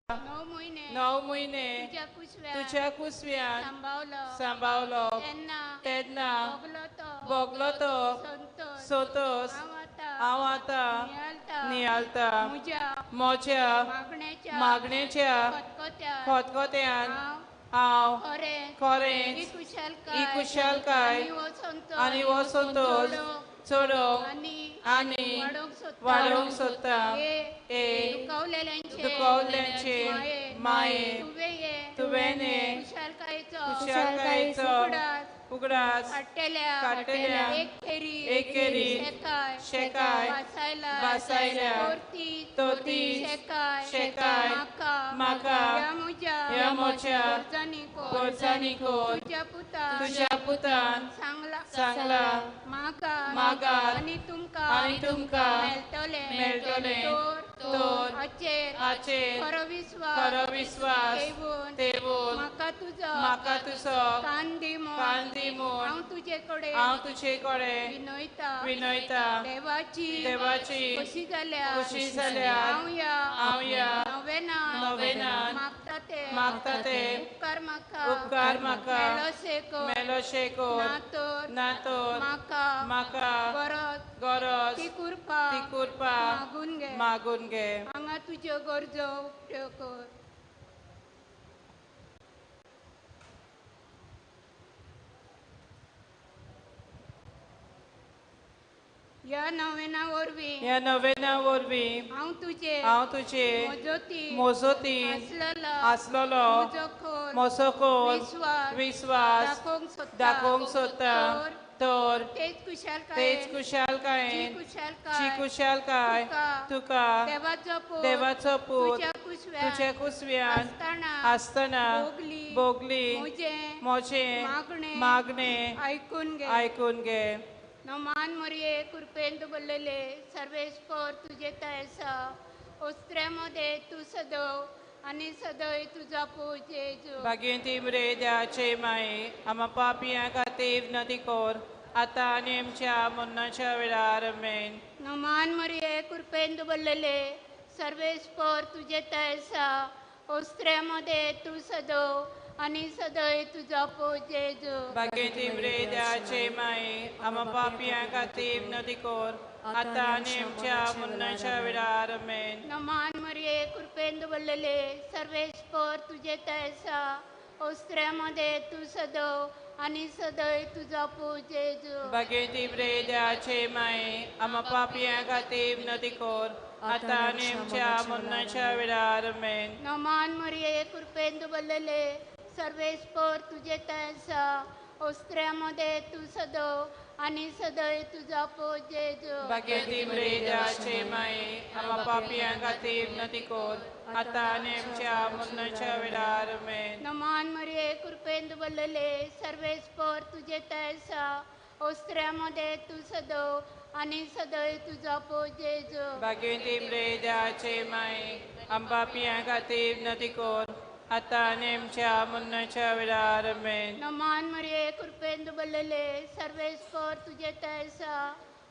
9 म्हयने तुज्या कुसव्यान सांबावलो तेन्ना भोगलो तो संतोस हांव आतां नियाळता. म्हज्या मागणेच्या खतखत्यान हांव खरेंच ही खुशालकाय आनी हो संतोस चडोवंक आनी वाडोवंक सोदता. ए दुखवल्ल्यांचे माये तुवें खुशालकायेचो उगडास काडटल्या एकेरी शेकाय भासायल्या तोती शेकाय म्हाका ह्या म्हज्या गरजांनी कर. तुज्या पुतान सांगला मागात आनी तुमकां मेळटलें. तर हाचेर खरो विस्वास ठेवून म्हाका तुजो कान दी म्हूण हांव तुजे कडेन विनयता. देवाची खुशी जाल्यार हांव ह्या नोवेनान मागता ते उपकार म्हाका मेलोशे कर. ना तर म्हाका गरज ती कृपा मागून घे. हांगा तुज्यो गरजो उक्त्यो कर. ह्या नोवेना वरवीं हांव तुजे मोजोती आसलेलो म्हजो खोल विस्वास दाखोवंक सोदता. तर तेच खुशालकायेन जी खुशालकाय तुका देवाचो पूत तुज्या कुसव्यान आसतना भोगली म्हजें मागणें आयकून घे. नमान मोरये कृपेन बोललेले सर्वेस्पर तुजे आसा. ओस्त्र्या मदें तूं सदव आनी सदय तुजो पूत जेजू. भाग्यवंती मरे देवाचे माये आमा पापयां खातीर विनंती कर आतां आनी आमच्या मरणाच्या वेळार. आमेन. नमान मरिये कृपेन बोललेले सर्वेस्पर तुजे आसा. ओस्त्र्या मदें तूं सदव आनी सदय तुजो पूत जेजू. भाग्यवंती मरे देवाचे माये आमा पापयां खातीर विनंती कर आतां आनी आमच्या मरणाच्या वेळार. आमेन. नमान मरिये कृपेन बोललेले सर्वेस्पर तुजे आसा. ओस्त्र्या मदें तूं सदव आनी सदय तुजो पूत जेजू. भाग्यवंती मरे देवाचे माये आमा पापयां खातीर विनंती कर आतां आनी आमच्या मरणाच्या वेळार. आमेन. नमान मरिये कृपेन बोललेले सर्वेस्पर तुजे आसा. ओस्त्र्या मदें तूं सदव आनी सदय तुजो पूत जेजू. भाग्यवंती मरे देवाचे माये आमा पापयां खातीर विनंती कर आतां आनी आमच्या मरणाच्या वेळार. आमेन. नमान मरिये कृपेन बोललेले सर्वेस्पर तुजे आसा. ओस्त्र्या मदें तूं सदव आनी सदय तुजो पूत जेजू. भाग्यवंती मरे देवाचे माये आम पापयां खातीर विनंती कर आतां आनी आमच्या मरणाच्या वेळार. आमेन. नमान मरिये कृपेन बोललेले सर्वेस्पर तुजे आसा.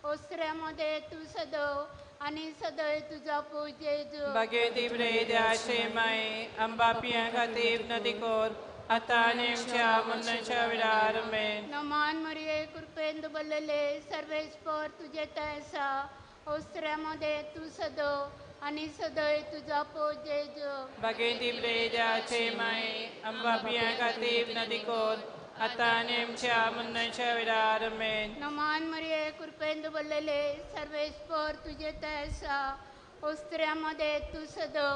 ओस्त्र्या मदें तूं सदव आनी सदय तुजो पूत जेजू. भाग्यवंती मरे देवाचे माये आम पापयां खातीर विनंती कर आतां आनी आमच्या मरणाच्या वेळार. आमेन. नमान मरिये कृपेन बोललेले सर्वेस्पर तुजे आसा. ओस्त्र्या मदें तूं सदव आनी सदय तुजो पूत जेजू. भाग्यवंती मरे देवाचे माये आम पापयां खातीर विनंती कर आतां आनी आमच्या मरणाच्या वेळार. आमेन. नमान मरिये कृपेन बोललेले सर्वेस्पर तुजे आसा. ओस्त्र्या मदें तूं सदव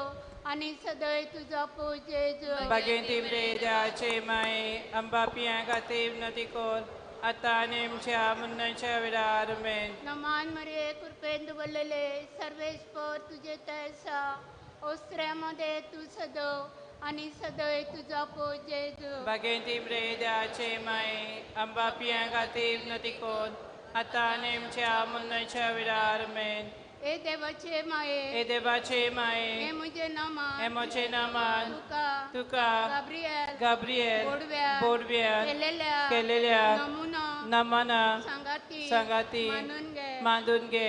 आनी सदय तुजो पूत जेजू. भाग्यवंती मरे देवाचे माये आम पापयां खातीर विनंती कर आतां आनी आमच्या मरणाच्या वेळार. आमेन. नमान मरिये कृपेन बोललेले सर्वेस्पर तुजे आसा. ओस्त्र्या मदें तूं सदव आनी सदय तुजो पूत जेजू. भाग्यवंती मरे देवाचे माये आम पापयां खातीर विनंती कर आतां आनी आमच्या मरणाच्या वेळार. आमेन. ए देवाचे माये ए देवाचे माये हे म्हजें नामान हे म्हजें नामान तुका तुका गाब्रियल गाब्रियल बोडव्यान केलेल्या नमुना नमना सांगाती सांगाती मानून घे मानून घे.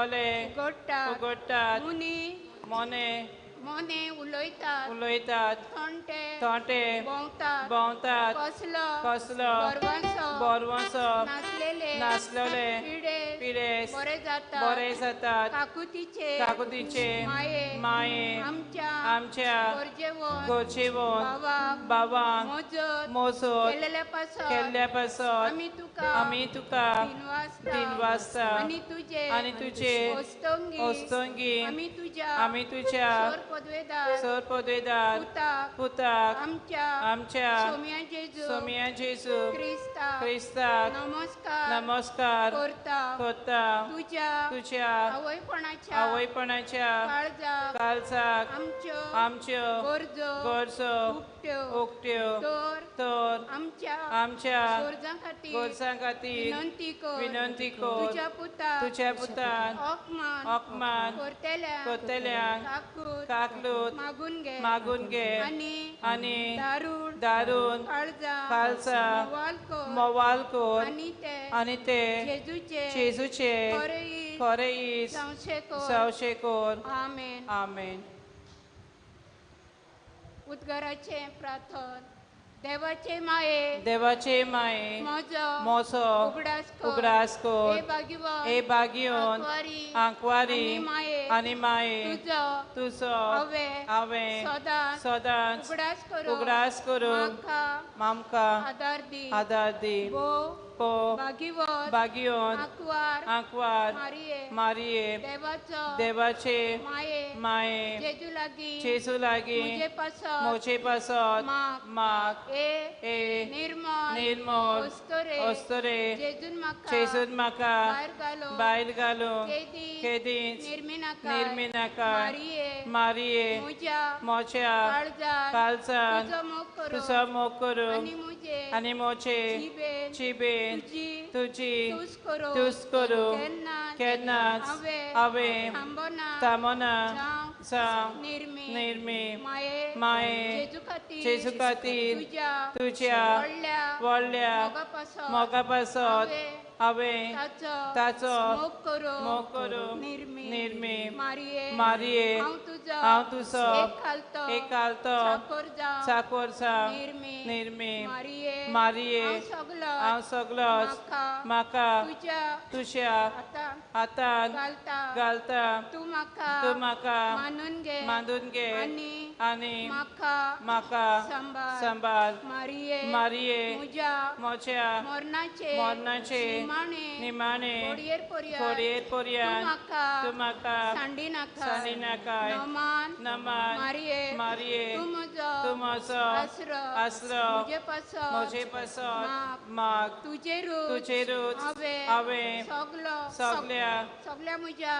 दोळे उगडटात, उगडटात, मुनी मोने मोने उलयतात, उलयतात, थोंटे थोंटे भोंवतात, भोंवतात, कसलो कसलो बरवांसो बरवांसो नासलेले नासलेले पिडे पिडेस्त बरे जातात, बरे जातात, काकुतीचे काकुतीचे माये माये आमच्या आमच्या गरजेवन गरजेवन बाबाक बाबांक मोजत मोजत केल्ल्या पासत केल्ल्या पासत आमी तुका आमी तुका दिनवासता दिनवासता आनी तुजे आनी तुजे ओस्तंगी ओस्तंगी आमी तुज्या आमी तुज्या सर पदवेदार सर पदवेदार पुताक पुताक आमच्या आमच्या सोम्या जेजू सोम्या जेजू क्रिस्ताक क्रिस्ताक नमस्कार नमस्कार करता करता. तुज्या तुज्या आवयपणाच्या आवयपणाच्या काळजाक काळजाक आमच्यो आमच्यो गरजो गरजो उक्त्यो उक्त्यो तर तर आमच्या आमच्या गरजां खातीर गरजां खातीर विनंती कर. विनंती कर. तुज्या पुताक तुज्या पुतान अपमान अपमान करतल्यांक करतल्यांक काकूत काकलूत मागून घे मागून घे आनी आनी दारूण दारून काळजा काळजा मोवाल कर मोवाल कर आनी ते आनी ते जेजूचे जेजूचे खरे इश्ट खरे इश्ट जावशे कर. जावशे कर. आमेन. आमेन. उद्गाराचें प्रार्थन. देवाचे माये देवाचे माये म्हजो म्हजो उगडास कर. उगडास कर. ए बागिवन ए बागिवन आंकवारी आनी माये आनी माये तुजो तुजो हांवें हांवें सदांच सदांच उगडास करून उगडास करून म्हाका आमकां आदार दी. आदार दी. भो पो बागिवन बागिवन आंकवार आंकवार मारिये मारिये देवाचो देवाचे माये माये जेजू लागीं जेजू लागीं म्हजे पासत म्हजे पासत माग माग ए ए निर्मळ निर्मळ अस्तुरे अस्तुरे जेजून म्हाका जेजून म्हाका भायर घालूंक भायर घालूंक केदीच केदीच निर्मिनाका निर्मिनाका मारिये मारिये म्हज्या म्हज्या काळजांत काळजांत तुजो मोग करून तुजो मोग करून आनी म्हजे आनी म्हजे जिबेन जिबेन तुजी तुजी तुस्त करूंक तुस्त करूंक केन्नाच केन्नाच हांवें हांवें थांबना थांबना जावं जावं निर्मी निर्मी माये माये जेजू खातीर जेजू खातीर तुज्या तुज्या व्हडल्या व्हडल्या मोगा पासत मोगा पासत हांवें ताचो मोग करूंक निर्मी निर्मी मारये मारये हांव तुजो हांव तुजो एक घालतो चाकोर जावं निर्मी निर्मी मारये मारये हांव सगलोच म्हाका तुज्या हातान घालता तूं म्हाका मानून घे आनी म्हाका म्हाका सांबाळ मारये मारये म्हज्या म्हज्या मरणाचे निमाणे घडयेर पर्यंत तूं तूं म्हाका म्हाका सांडिनाका सांडिनाकाय नमान मारये मारये तूं तूं म्हजो म्हजो आसरो आसरो म्हजे पासत म्हजे पासत माग माग तुजेरूच तुजेरूच हांवें हांवें सगलो सगल्या सगल्या म्हज्या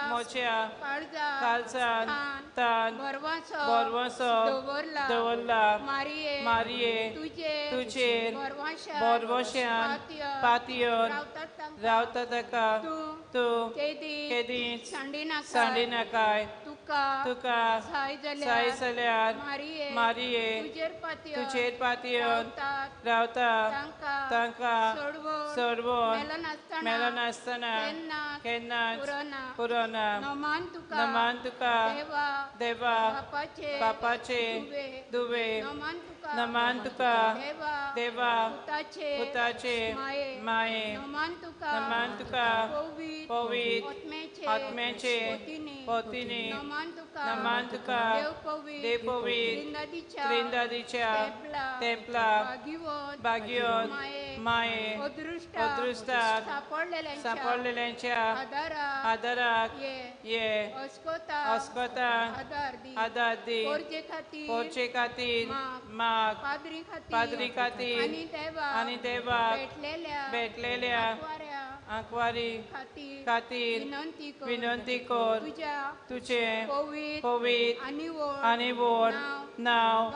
काळजान काळजान तान तान भरवंसो भरवंसो दवरला दवरला मारये मारये तुजेर तुजेर भरवंशान भरवंशान पातयेवन पातयेवन रावतात तांकां रावता ताका तूं तूं केदीच केदीच सांडिनाका सांडिनाकाय तुका तुका साय साय जाल्यार जाल्यार मारये मारये तुजेर पातयेवन तुजेर पातयेवन रावतात रावता तांकां तांकां सोडवून सोडवून मेलनासतना मेलनासतना केन्नाच केन्नाच पुरना पुरना नमान तुका नमान तुका देवा देवा बापाचे बापाचे दुवे दुवे नमान तुका नमान तुका देवा देवा पुताचे पुताचे माये माये नमान तुका नमान तुका पवित्र पवित्र आत्म्याचे आत्म्याचे पोतीनी पोतीनी नमान तुका नमान तुका देव पवित्र देव पवित्र त्रिंदादीच्या त्रिंदादीच्या तेंपला तेंपला बागिवन बागिवन माये माये अदृश्टाक अदृश्टाक सापडलेल्यांच्या सापडलेल्यांच्या आदाराक आदाराक ये ये अस्कोता अस्कोता आदार दी आदार दी पोरजे खातीर पोरचे खातीर माग माग पाद्री खातीर पाद्री खातीर आनी देवाक आनी देवाक भेटलेल्या भेटलेल्या आंकवाऱ्या आंकवारी खातीर खातीर विनंती कर विनंती कर तुज्या तुजें पवित्र पवित्र आनी व्हड आनी व्हड नांव नांव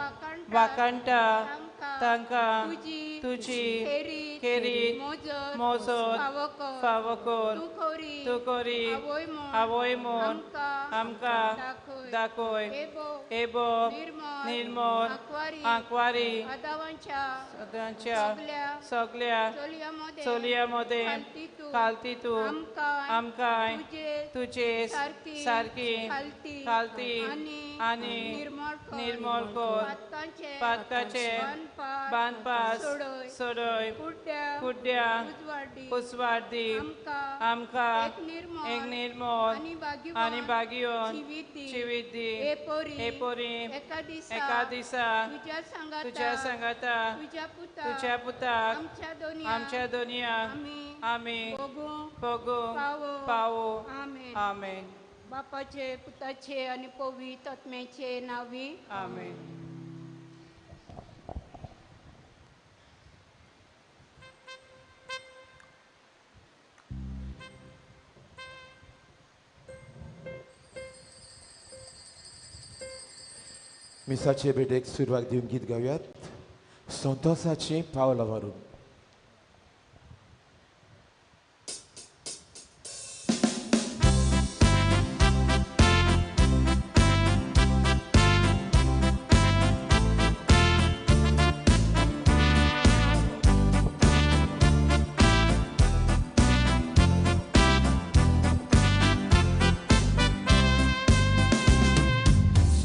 वाखाणटात वाखाणटा तांकां तांकां तुजी तुजी खेरीत खेरीत मोजत मोजत फावो कर फावो कर तूं खरी तूं खरी आवय म्हूण आवय म्हूण आमकां आमकां दाखय दाखय एबो एबो निर्मळ निर्मळ आंकवारी आंकवारी आदावांच्या तांच्या सगल्या सगल्या चलयां मदें चलयां मदें खालती तूं खालती तूं आमकां आमकां तुजे तुजे सारकी सारकी खालती खालती आनी आनी निर्मळ कर निर्मळ कर पातकांचे पातकाचे बांदपास बांदपास सोडय सोडय कुड्ड्या कुड्ड्या उजवाड दी उजवाड दी आमकां आमकां एक निर्मळ एक निर्मळ आनी भाग्यवान आनी भाग्यवान जिवीत दी जिवीत दी हे पोरी हे पोरी एका दिसा एका दिसा तुज्या सांगाता तुज्या सांगाता तुज्या पुता तुज्या पुताक आमच्या दोनया आमच्या दोनया आमी आमी भोगूंक भोगूंक पावो पावो आमेन आमेन बापाचे पुताचे आनी पवित्र आत्म्याचे नांवी आमेन. मिसाचे भेटेक सुरवात दिवन गीत गावयात संतोषाचीं पावलां मारून.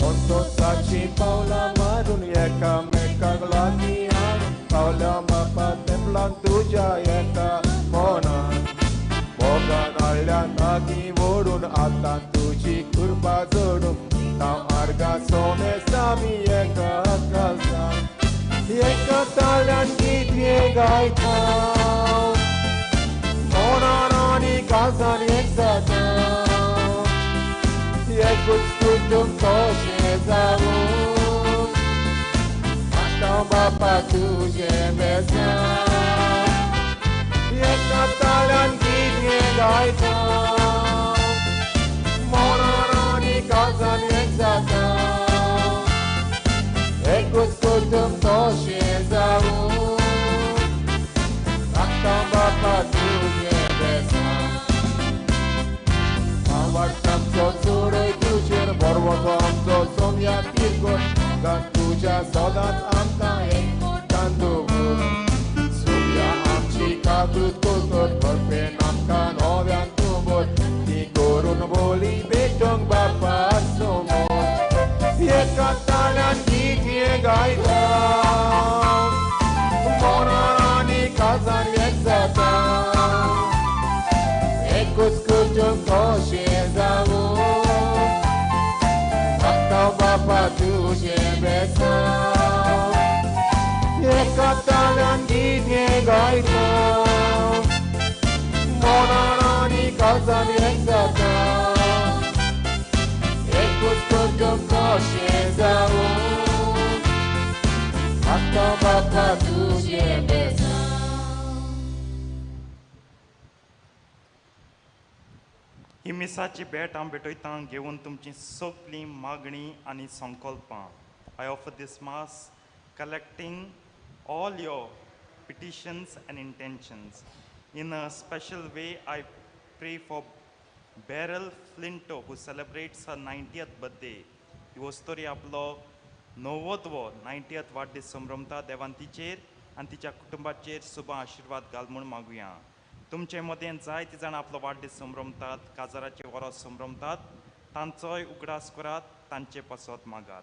संतोषाचीं पावलां मारून एकामेकाक लागीं हाडून पावल्या बापा तेंपलान तुज्या एका मनान मोगान हाडल्या लागीं ओडून आतां तुजी कृपा जोडून हांव आर्गां सोमेसामी एका काळजान एका ताळ्यान गीत हें गायता मनान आनी काळजान एक जाता एकूच तुजूं तशें जावूं आतां बापा तुजें बेसां एका ताळ्यान गीत हें गायता मनान आनी काळजान एक जाता एकूच तुजूं तशें जावूं आतां बापा तुजें बेसां आमचो चडय तुजेर बरवतो आमचो सोमया तिरकोट गान तुज्या सदांच आमकां एक तांदूळ सोमया आमची काकृत कोतर बरपे गायता मनान आनी काळजान एक जाता एकूच करता कशें जावं आतां बापा तुजें बेजांव. ही मिसाची भेट हांव भेटयतां घेवन तुमची सगळीं मागणी आनी संकल्पां. I offer this mass collecting all your petitions and intentions. In a special way, I pray for Beryl Flinto, who celebrates her 90th birthday. ही वस्तोरी आपलो 90वो 90th वाडदीस संभ्रमता. देवान तिचेर आनी तिच्या कुटुंबाचेर सुबा आशिर्वाद घाल म्हूण मागुया. तुमचे मदें जायते जाण आपलो वाडदीस संभ्रमतात, काजाराचे वरस संभ्रमतात, तांचोय उगडास करात, तांचे पासत मागात.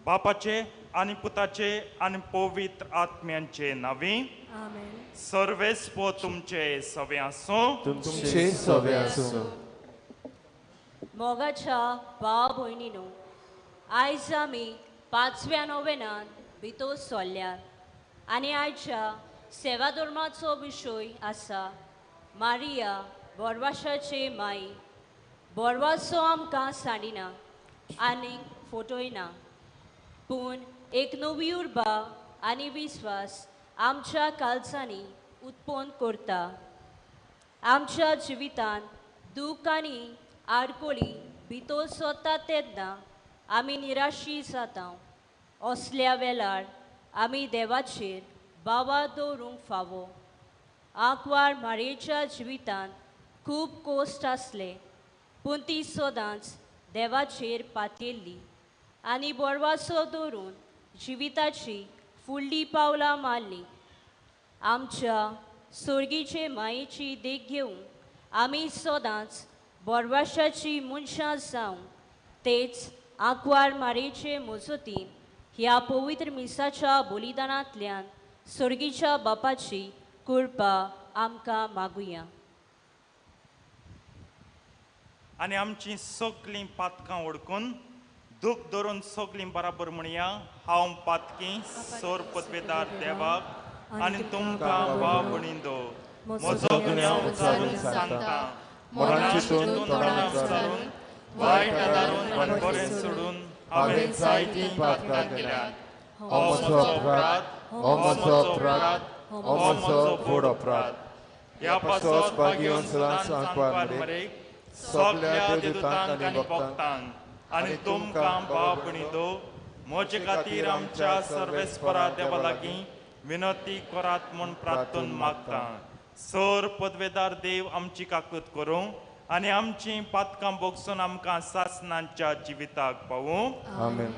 बापाचे आनी पुताचे आनी पवित्र आत्म्यांचे नांवी सर्वेस्पो तुमचे सवे आसूं. तुमचे सवे आसूं. मोगाच्या भाव भयणीनो, आयज आमी 5व्या नोवेनान भितर सरल्यात आनी आयच्या सेवा धर्माचो विशय आसा मारिया बोरवाशाचे माई. बोरवासो आमकां सांडिना आनी फटयना, पूण एक नवी उर्बा आनी विस्वास आमच्या काळजांनी उत्पन्न करता. आमच्या जिवितांत दूख आनी आडकोळी भितर सरता तेन्ना आमी निराशी जाता. असल्या वेळार आमी देवाचेर बाबा दवरूंक फावो. आंकवार मारयेच्या जिवितांत खूब कोश्ट आसले, पूण ती सदांच देवाचेर पातयेल्ली आनी बोरवासो दवरून जिविताची फुडली पावलां मारली. आमच्या सोर्गीचे मायेची देख घेवन आमी सदांच बोरवाशाची मनशां जावन तेच आंकवार मारयेचे मजतीन ह्या पवित्र मिसाच्या बलिदानांतल्यान सोर्गीच्या बापाची कृपा आमकां मागुया. आनी आमची सगळीं पातकां ओडकून दूख धरून सगळीं बराबर म्हणया, हांव पातकी सोर पदवेदार देवाक आनी तुमकां भाव भयणींनो म्हजो गुन्यांव उचारून सांगता. मनान चिंतून तोंडान उच्चारून वायट आदारून आनी बरें सोडून हांवें जायतीं पातकां केल्यात. हो म्हजो अपराध, हो म्हजो अपराध, हो म्हजो व्हड अपराध. ह्या पासत भाग्यवन सदांच आंकवार मरेक सगळ्या देवदूतांक आनी भक्तांक आनी तुमकां भाव भयणींनो म्हजे खातीर आमच्या सर्वेस्परा देवा लागीं विनंती करात म्हूण प्रार्थन मागता. सर पदवेदार देव आमची काकूत करूं आनी आमची पातकां भोगसून आमकां सासनांच्या जिविताक पावूं. आमेन.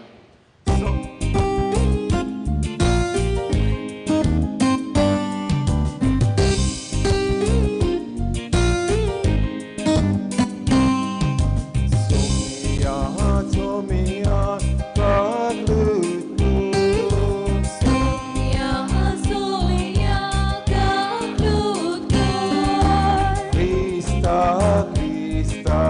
Krista, Krista,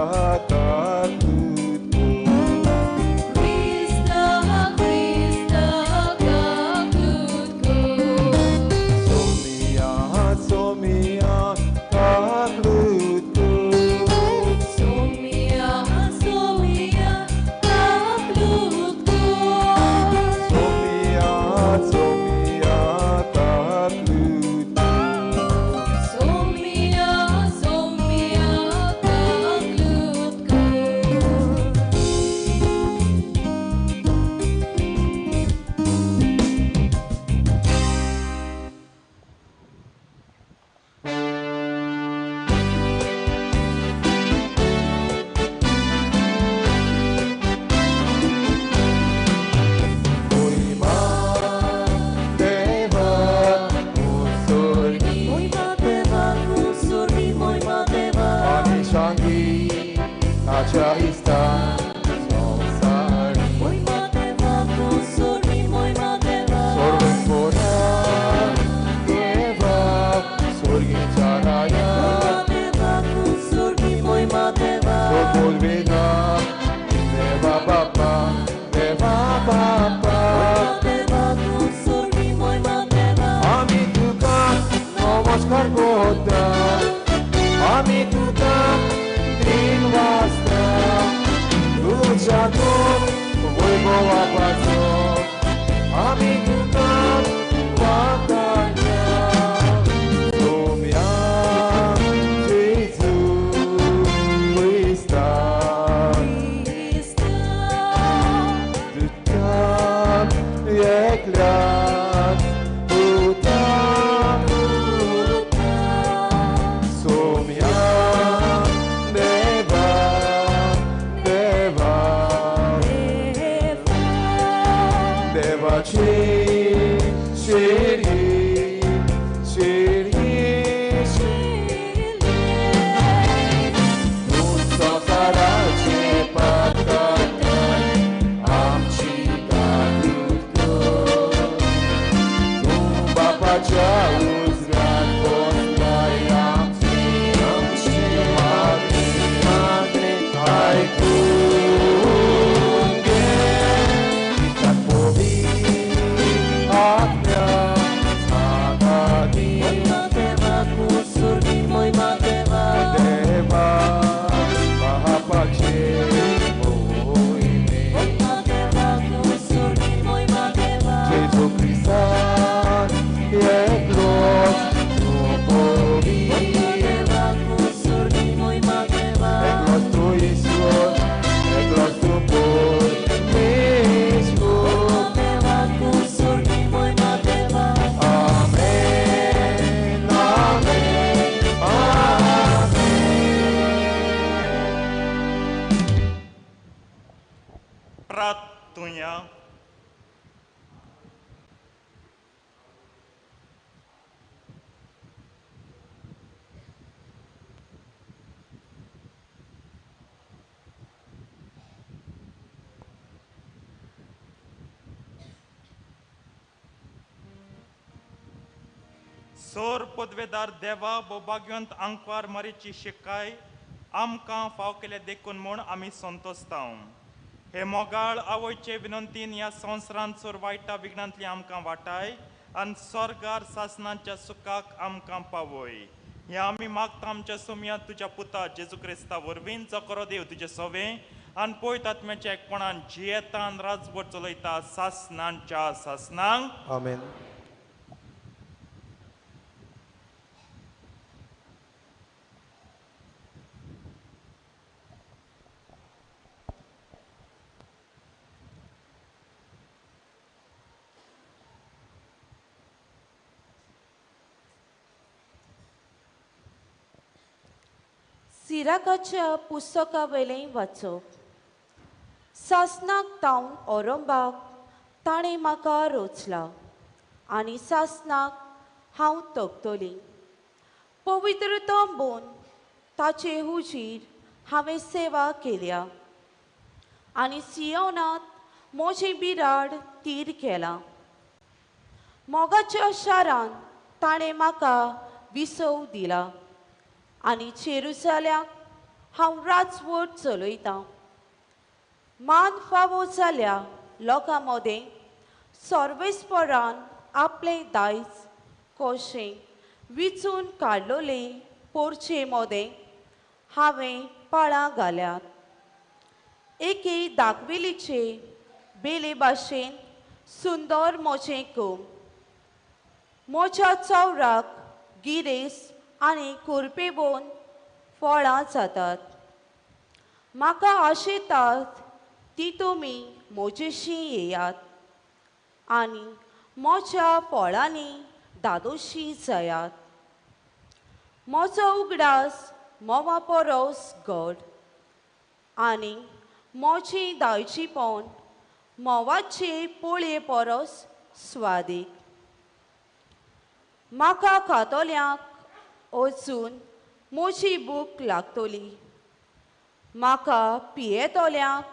Kyrie, Kyrie, तूं संवसाराचें पातक आमची काकूट कर. तूं बापाच्या उजव्यान बसलाय आमची आमची मागणी मागणी आयकून घे. आत्म्या सांगाती देवा पापाचे मोहिमे जेजू क्रिस्तान एकलोच तूं पवित्र एकलोच तूं ईश्वर एकलोच तूं परमेश्वर. आमेन आमेन आमेन. प्रार्थुया. सोर पदवेदार देवा भोभाग्यवंत आंकवार मारीची शिकाय आमकां फाव केल्या देखून म्हूण आमी संतोसतांव. हे मोगाळ आवयचे विनंतीन ह्या संवसारांत सोर वायटा विघ्नांतली आमकां वाटाय आनी स्वर्गार सासनाच्या सुखाक आमकां पावय. हे आमी मागता आमच्या सुमया तुज्या पुता जेजू क्रिस्ता वरवीं जो करो देव तुजे सोवे आनी पयत आत्म्याच्या एकपणान जियेता आनी राजवट चलयता सासनांच्या सासनांक. आमेन. सिराकाच्या पुस्तका वयलें वाचप. सासनाक तावन औरंबाक ताणें म्हाका रोचला आनी सासनाक हांव तगतली. पवित्र तंबून ताचे हुजीर हांवें सेवा केल्या आनी सियोनांत म्हजें बिराड तीर केलां. मोगाच्या शारांत ताणें म्हाका विसव दिला आनी जेरुसलेमाक हांव राजवट चलयतां. मान फावो जाल्या लोकां मदें सर्वेस्परान आपलें दायज कशें विचून काडलोले पोरचे मदें हांवें पाळां घाल्यात. एके दाखवेलीचे बेले भाशेन सुंदर म्हजें कोम. म्हज्या चवराक गिरेस आनी कुरपेवन फळां जातात. म्हाका आशेतात ती तुमी म्हजेशी येयात आनी म्हज्या फळांनी दादोशी जायात. म्हजो उगडास म्होंवा परस गोड आनी म्हजी दायजीपण म्होंवाचे पोळये परस स्वादीक. म्हाका खातल्यांक अजून म्हजी भूक लागतली. म्हाका पियेतल्यांक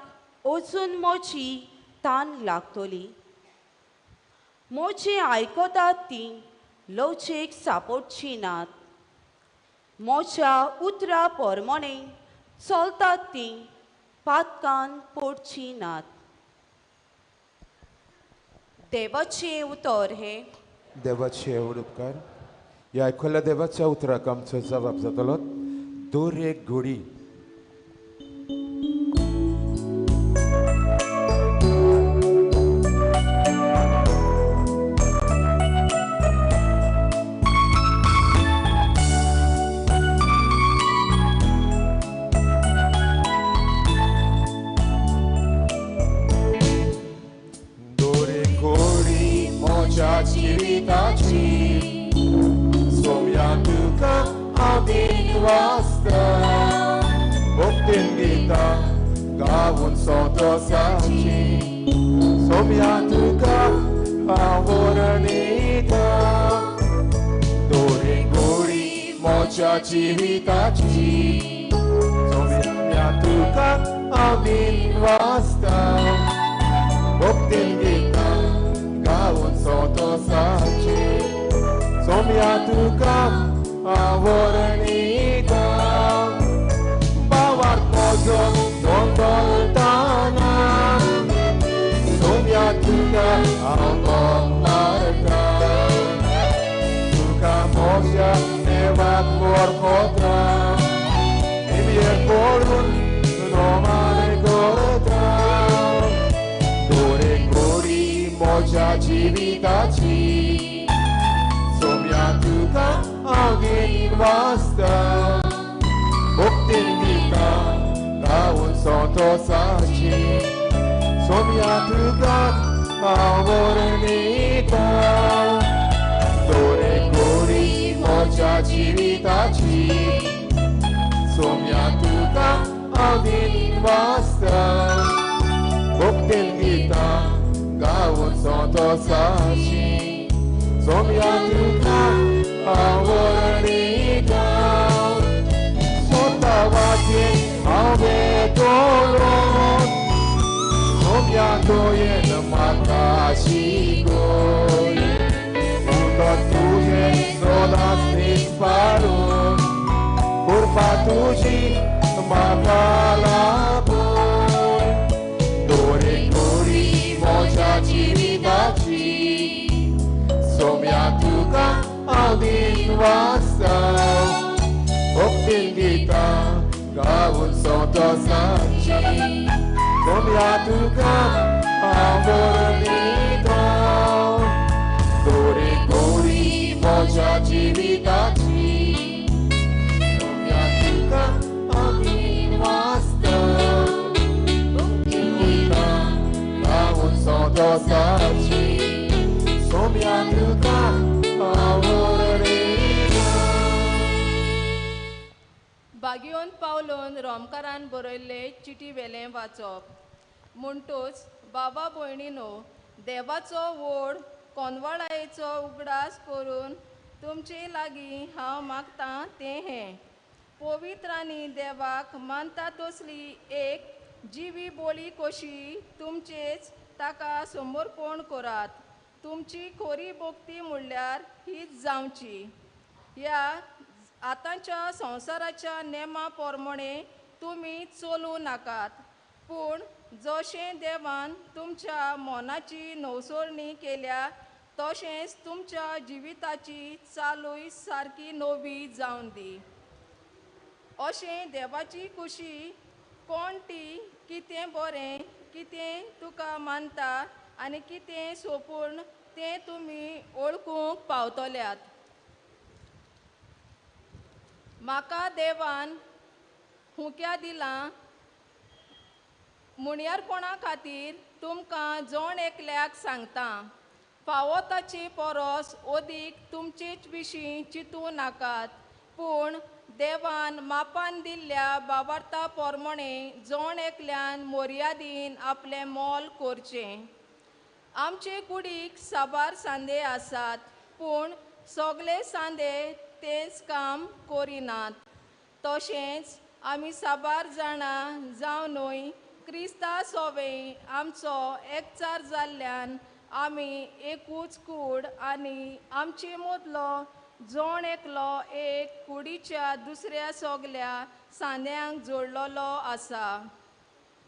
अजून म्हजी तान लागतली. म्हजें आयकतात तीं लवचेक सापडचीं नात. म्हज्या उतरां प्रमाणे चलतात तीं पातकान पडचीं नात. देवाचें उतर हें. देवाचे व्हड उपकार. ह्या आयकल्ल्या देवाच्या उतराक आमचो जबाब जातलो. दर एक घोडी. दोरे कोडी म्हज्या जिविताची सोम्या तुका हांव वाचता. भक्तीन गितां गावून संतोसाची सोम्या तुका मोज्या जिविताची सोम्या तुका आमीन वाचता भक्तीन गितां गावन संतोसाची सोम्या तुका आवरणिता बावार म्हजो दोंदोलताना सोम्या तुका हांव मारता तुका म्हज्या देवाक वळखता निमयेर पडून नोमान करता दोरे गोरी म्हज्या जिविताची सोम्या तुका हांव वाचता भक्तीन गितां गावन संतोसाची सोम्या तुका हांव वर्णिता दोरे गोरी म्हज्या जिविताची सोम्या तुका हांव वाचता भक्तीन गितां गावन संतोसाची सोम्या तुका हांव वर्णिता सोता वाटेन हांव वेतलो सोम्या तुवें म्हाका शिकोय उदक तुजें सदांच निस्पारून कृपा तुजी म्हाका लाभून दोरे गोरी म्हज्या जिविताची सोम्या तुका हांव वाचता भक्तीन गितां गावन संतोसाची सोम्या तुका हांव वर्णिता दोरे गोरी म्हज्या जिविताची सोम्या तुका हांव वाचता भक्तीन गितां गावन संतोसाची सोम्या तुका हांव वर्णिता. बागियोन पावलोन रोमकारान बरयल्ले चिटी वेलें वाचप. म्हणटूच बाबा भयणीनो, देवाचो व्हड कोनवाळायेचो उगडास करून तुमचे लागीं हांव मागतां तें हें पवित्र आनी देवाक मानता तसली एक जिवी बोली कशी तुमचेच ताका समर्पण करात. तुमची खोरी भक्ती म्हणल्यार हीच जावची. ह्या आतांच्या संवसाराच्या नेमा प्रमाणे तुमी चलूं नाकात, पूण जशें देवान तुमच्या मनाची नवसरणी केल्या तशेंच तुमच्या जिविताची चालूय सारकी नवी जावन दी. अशें देवाची खुशी कोण ती कितें बरें कितें तुका मानता आनी कितें सोपूर्ण तें तुमी वळखूंक पावतल्यात. म्हाका देवान हुक्या दिलां मुणयारपणा खातीर तुमकां जण एकल्याक सांगता, फावो ताचे परस अदीक तुमचेच विशीं चिंतूं नाकात, पूण देवान मापान दिल्ल्या बाबार्था प्रमाणे जण एकल्यान मर्यादीन आपलें मोल करचें. आमचे कुडीक साबार सांदे आसात, पूण सगळे सांदे तेंच काम करिनात. तशेंच आमी साबार जाणां जावनूय क्रिस्ता सोवे आमचो एकचार जाल्ल्यान आमी एकूच कूड आनी आमचे मदलो जण एकलो एक कुडीच्या दुसऱ्या सगल्या सांद्यांक जोडलेलो आसा.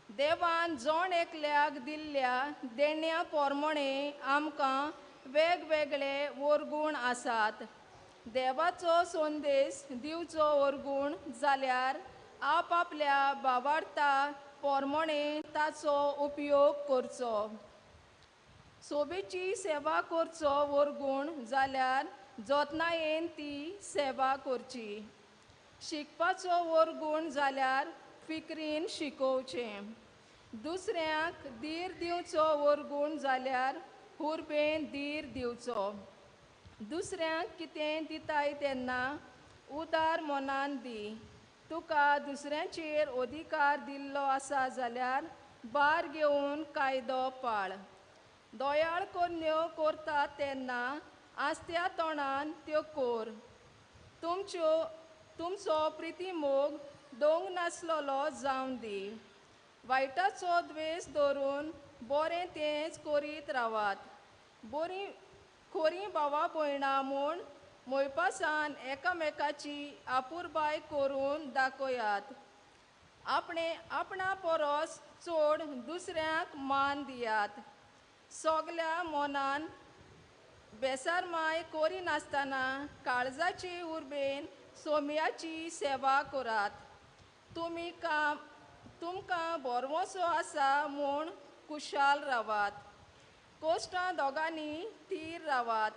देवान जण एकल्याक दिल्ल्या देण्या प्रमाणे आमकां वेगवेगळे वरगूण आसात. देवाचो संदेश दिवचो वरगूण जाल्यार आपआपल्या बाबार्था प्रमाणे ताचो उपयोग करचो. सोबेची सेवा करचो वरगूण जाल्यार जतनायेन ती सेवा करची. शिकपाचो वरगूण जाल्यार फिक्रीन शिकोवचें. दुसऱ्यांक धीर दिवचो वरगूण जाल्यार हुरबेन धीर दिवचो. दुसऱ्यांक कितें दिताय तेन्ना उदार मनान दी. तुका दुसऱ्यांचेर अधिकार दिल्लो आसा जाल्यार भार घेवन कायदो पाळ. दयाळ करण्यो करता तेन्ना आस्त्या तोंडान त्यो कोर. तुमच्यो तुमचो प्रिती मोग दोंग नासलेलो जावं दी. वायटाचो द्वेश धरून बरें तेंच करीत रावात. बरीं खोरीं भावा भयणां म्हूण मोयपासान एकामेकाची आपुरबाय करून दाखयात. आपणे आपणा परस चड दुसऱ्यांक मान दियात. सगल्या मनान बेसारमाय करिनासतना काळजाची उर्बेन सोम्याची सेवा करात. तुमी काम तुमकां बरवसो आसा म्हूण कुशाल रावात. कोश्टां दोगांनी थीर रावात.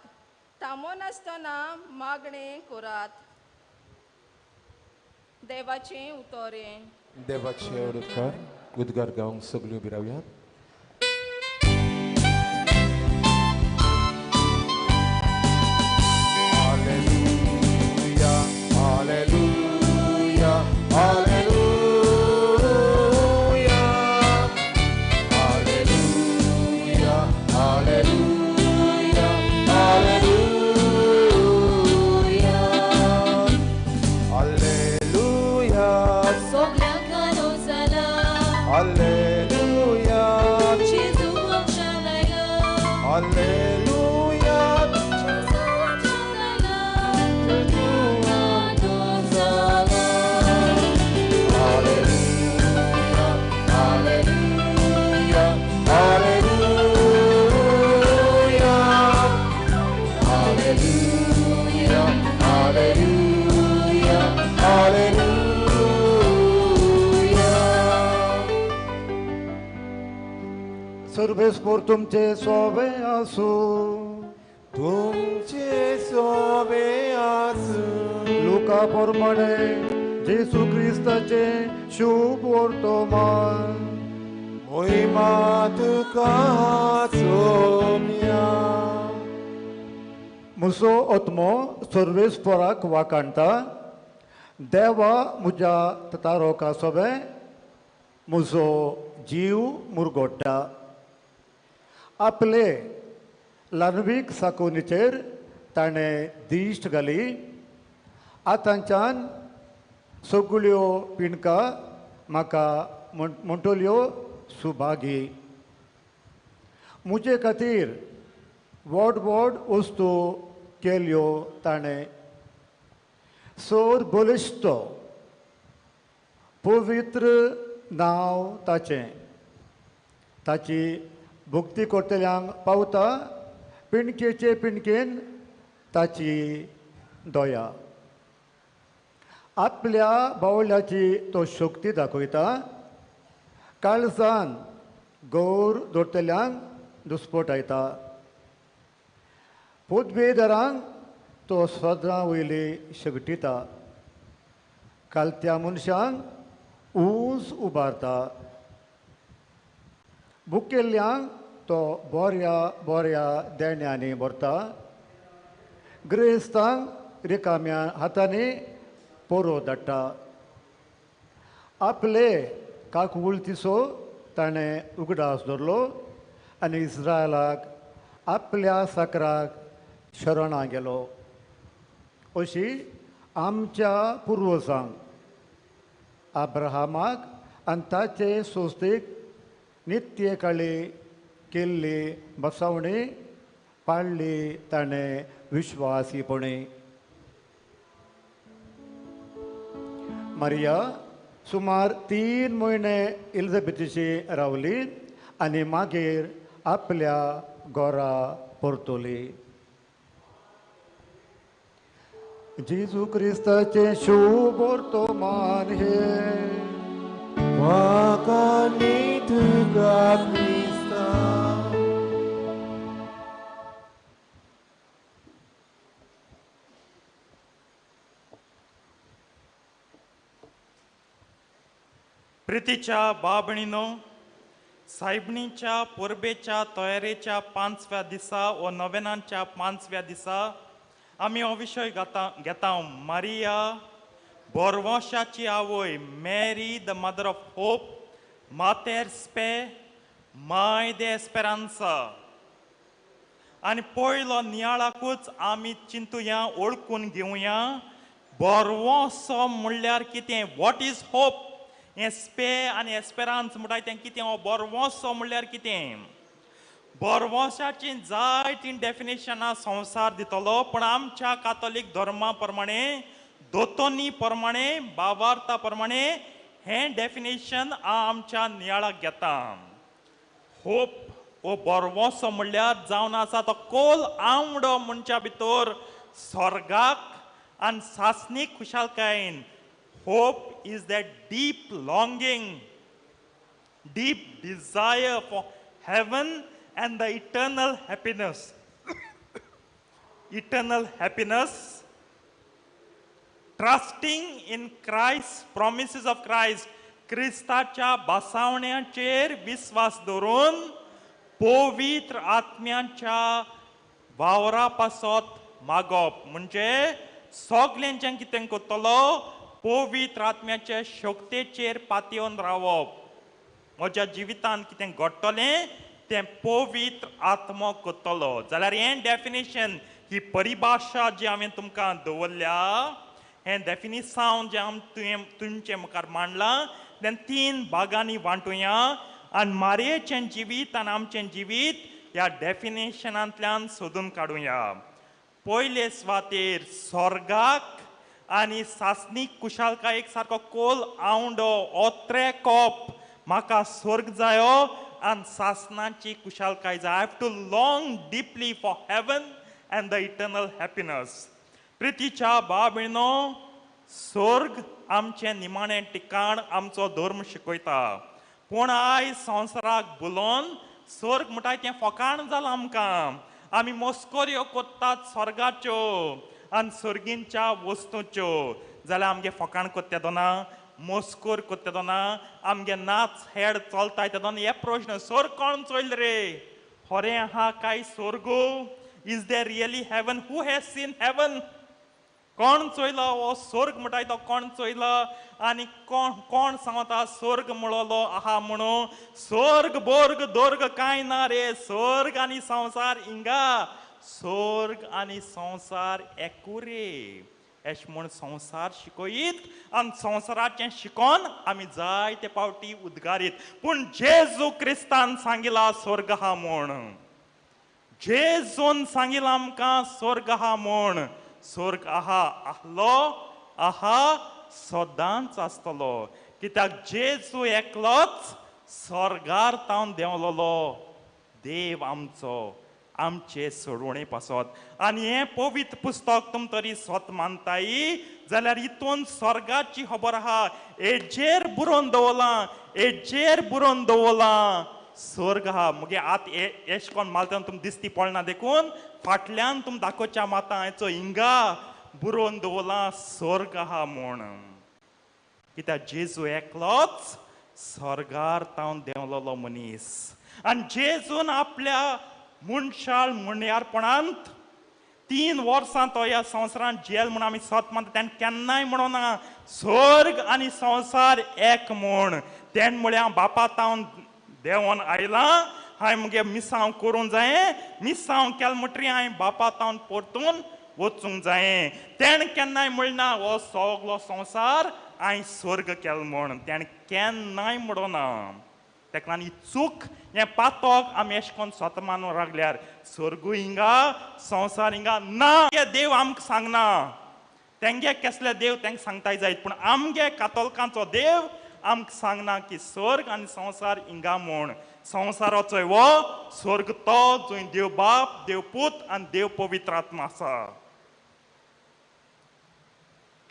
थांबनासतना मागणें करात. देवाचें उतरें. देवाचे उपकार. उद्गार गावंक सगळ्यो उबी रावयात. Hallelujah, hallelujah, hallelujah, hallelujah, hallelujah, hallelujah, hallelujah. सगल्यांक जाला. Hallelujah, जेजू आमच्या लायला. Hallelujah, जेजू आमच्या लायला. जेजू आमच्या जाला. Hallelujah, hallelujah, hallelujah, hallelujah, hallelujah, hallelujah. सर्वेस्पोर तुमचे सोबे आसूं. तुमचे सोबे आसूं. लुका प्रमाणे जेजू क्रिस्ताचे शुभ वर्तमान. मोहिमा तुका सोम्या. म्हजो आत्मो सर्वेस्पोराक वाखाणटा. देवा म्हज्या तारोका सोबे म्हजो जीव मुरगोडटा. आपले ल्हानवीक साकोनीचेर ताणें दिश्ट घाली. आतांच्यान सगळ्यो पिणका म्हाका म्हणटल्यो सुभागी. म्हजे खातीर व्हड व्हड वस्तू केल्यो ताणें. सोर बलिश्ट पवित्र नांव ताचें. ताची भक्ती करतल्यांक पावता पिणकेचे पिणकेन ताची दया. आपल्या बावल्याची तो शक्ती दाखयता. काळजान गौर दवरतल्यांक दुस्पटायता. पदवेदारांक तो सदां वयली शगटिता. कालत्या मनशांक ऊंच उबारता. बुकेल्ल्यांक तो बऱ्या बऱ्या देण्यांनी भरता. गिरेस्तांक रिकाम्या हातांनी पोरो धाडटा. आपले काकउळतीचो ताणें उगडास दवरलो आनी इस्रायलाक आपल्या साकराक शरणां गेलो. अशी आमच्या पुर्वजांक अब्राहमाक आनी ताचे संस्थेक नित्य काळी केल्ली बसवणी पाळ्ळी ताणें विश्वासीपणी. मारिया सुमार 3 म्हयने एलिझाबेथीशी रावली आनी मागीर आपल्या घरा परतली. जेजू क्रिस्ताचें शुभ वर्तमान हें. वाखाणी तुका क्रिस्ता. प्रितीच्या बाबणीनो, सायबणीच्या परबेच्या तयारेच्या 5व्या दिसा व नवेनांच्या 5व्या दिसा आमी हो विशय घेता. मारिया बोरवंशाची आवय, Mary the mother of hope, Mater Spei, my de Esperanza. आनी पयलो नियाळाकूच आमी चिंतुया, ओळखून घेवया बोरवोसो म्हणल्यार कितें? What is hope? हें स्पे आनी एस्पेरांस म्हणटाय तें कितें? हो बोरवोसो म्हणल्यार कितें? बोरवोसाची जायतीं डेफिनेशनां संवसार दितलो, पूण आमच्या कातोलीक धर्मा प्रमाणे, दोतोनी प्रमाणे, बावार्ता प्रमाणे हें डेफिनेशन आमच्या नियाळाक घेता. होप हो बोरवोसो म्हणल्यार जावन आसा तो कोल आंवडो मनशा भितर स्वर्गाक आनी सासणीक खुशालकायेन. Hope is that deep longing, deep desire for heaven and the eternal happiness. Eternal happiness, trusting in Christ, promises of Christ, क्रिस्ताच्या बासावण्याचेर विस्वास दवरून पवित्र आत्म्याच्या वावरा पासत मागप. म्हणजे सगल्यांच्यान कितें करतलो? पवित्र आत्म्याच्या शक्तेचेर पातयेवन रावप. म्हज्या जिवितांत कितें घडटलें तें पवित्र आत्मो करतलो. जाल्यार हें डेफिनेशन, ही परिभाशा जी हांवें तुमकां दवरल्या, हें डेफिनिसांव जें आम तुवें तुमचे मुखार मांडलां तें तीन भागांनी वांटुया आनी मारयेचें जिवीत आनी आमचें जिवीत ह्या डेफिनेशनांतल्यान सोदून काडुया. पयले सुवातेर स्वर्गाक आनी सासणीक कुशालकायेक सारको कोल आंवडो ओत्रे कोप, म्हाका स्वर्ग जायो आनी सासणाची कुशालकाय जाय. I have to long deeply for heaven and the eternal happiness. प्रितीच्या भाव भयणो, स्वर्ग आमचें निमाणें ठिकाण आमचो धर्म शिकयता. पूण आयज संवसाराक भुलोवन स्वर्ग म्हणटाय तें फकाण जालां आमकां. आमी मस्कऱ्यो करतात स्वर्गाच्यो आनी सर्गींच्या वस्तूच्यो. जाल्यार आमगे फकाण करता तेदोना, मस्कोर करता तेदोना, आमगे नाच हेड चलताय तेदोना हे प्रश्न, स्वर्ग कोण चोयल रे? खरें आहा काय स्वर्ग? Is there really heaven? Who has seen heaven? कोण चोयलो हो स्वर्ग म्हणटाय तो कोण चोयलो? आनी कोण कोण सांगता स्वर्ग म्हणलो आहा म्हणून? स्वर्ग बोर्ग दोर्ग कांय ना रे. स्वर्ग आनी संवसार हिंगा, स्वर्ग आनी संवसार एकू रे. एश म्हूण संवसार शिकयत आनी संवसाराचें शिकोन आमी जायते पावटी उद्गारीत. पूण जेजू क्रिस्तान सांगिला स्वर्ग आहा म्हूण. जेजून सांगिलां आमकां स्वर्ग आहा म्हूण. स्वर्ग आहा, आहलो आहा, सदांच आसतलो. कित्याक जेजू एकलोच स्वर्गार तावन देंवलोलो देव आमचो, आमचे सोडवणे पासत. आनी हें पवित्र पुस्तक तुम तरी स्वत मानताय जाल्यार हितून स्वर्गाची खबर आहा. हेजेर बरोवन दवरलां, हेजेर बरोवन दवरलां स्वर्ग आहा. मुगे आत एश कोण मालता तुम दिसती पडना देखून फाटल्यान तुम दाखोवच्या माता हेचो हिंगा बरोवन दवरलां स्वर्ग आहा म्हूण. कित्याक जेजू एकलोच स्वर्गार तावन देंवलोलो मनीस आनी जेजून आपल्या मनशाळ म्हणयारपणांत 3 वर्सां तो ह्या संवसारांत जेल म्हूण आमी सत मानता. तेणें केन्नाय म्हणोना स्वर्ग आनी संवसार एक म्हूण. तेणें म्हळ्यार हांव बापा तावन देंवोन आयलां, हांवें मुगे मिसांव करूंक जायें, मिसांव केलें म्हणटरीर हांवें बापा तावन परतून वचूंक जायें. तेणें केन्नाय म्हणना हो सगलो संवसार हांवें स्वर्ग केलो म्हूण. तेणें केन्नाय म्हणोना. तेका लागून ही चूक, हें पातक आमी एश कोन्न स्वता मानूंक लागल्यार स्वर्गूय हिंगा संवसार हिंगा ना. देव आमकां सांगना, तेंगे केसले देव तेंका सांगताय जायत, पूण आमगे कातोलकांचो देव आमकां सांगना की स्वर्ग आनी संवसार हिंगा म्हूण. संवसाराचो हो स्वर्ग तो जंय देव बाप, देव पूत आनी देव पवित्र आत्मा आसा.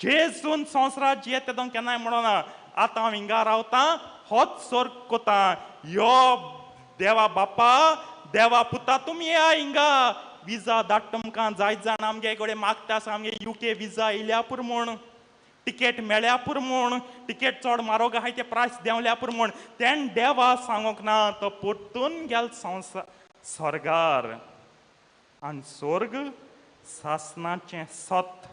जेजून संवसारात जियेता तेदोन केन्नाय म्हणोना आतां हांव हिंगा रावतां, होच स्वर्ग कोता, यो देवा बापा देवा पुता तुमी येया हिंगा. विजा धाड तुमकां जायत जाण आमगे कडेन मागता आसा, आमगे UK विजा येयल्या पुरो म्हूण, टिकेट मेळ्ळ्या पुरो म्हूण, टिकेट चड म्हारोग आहाय ते प्रायस देंवल्या पुरो म्हूण. तेणें देवा सांगूंक ना, तो परतून गेल संवसार स्वर्गार. आनी स्वर्ग सासणाचें सत.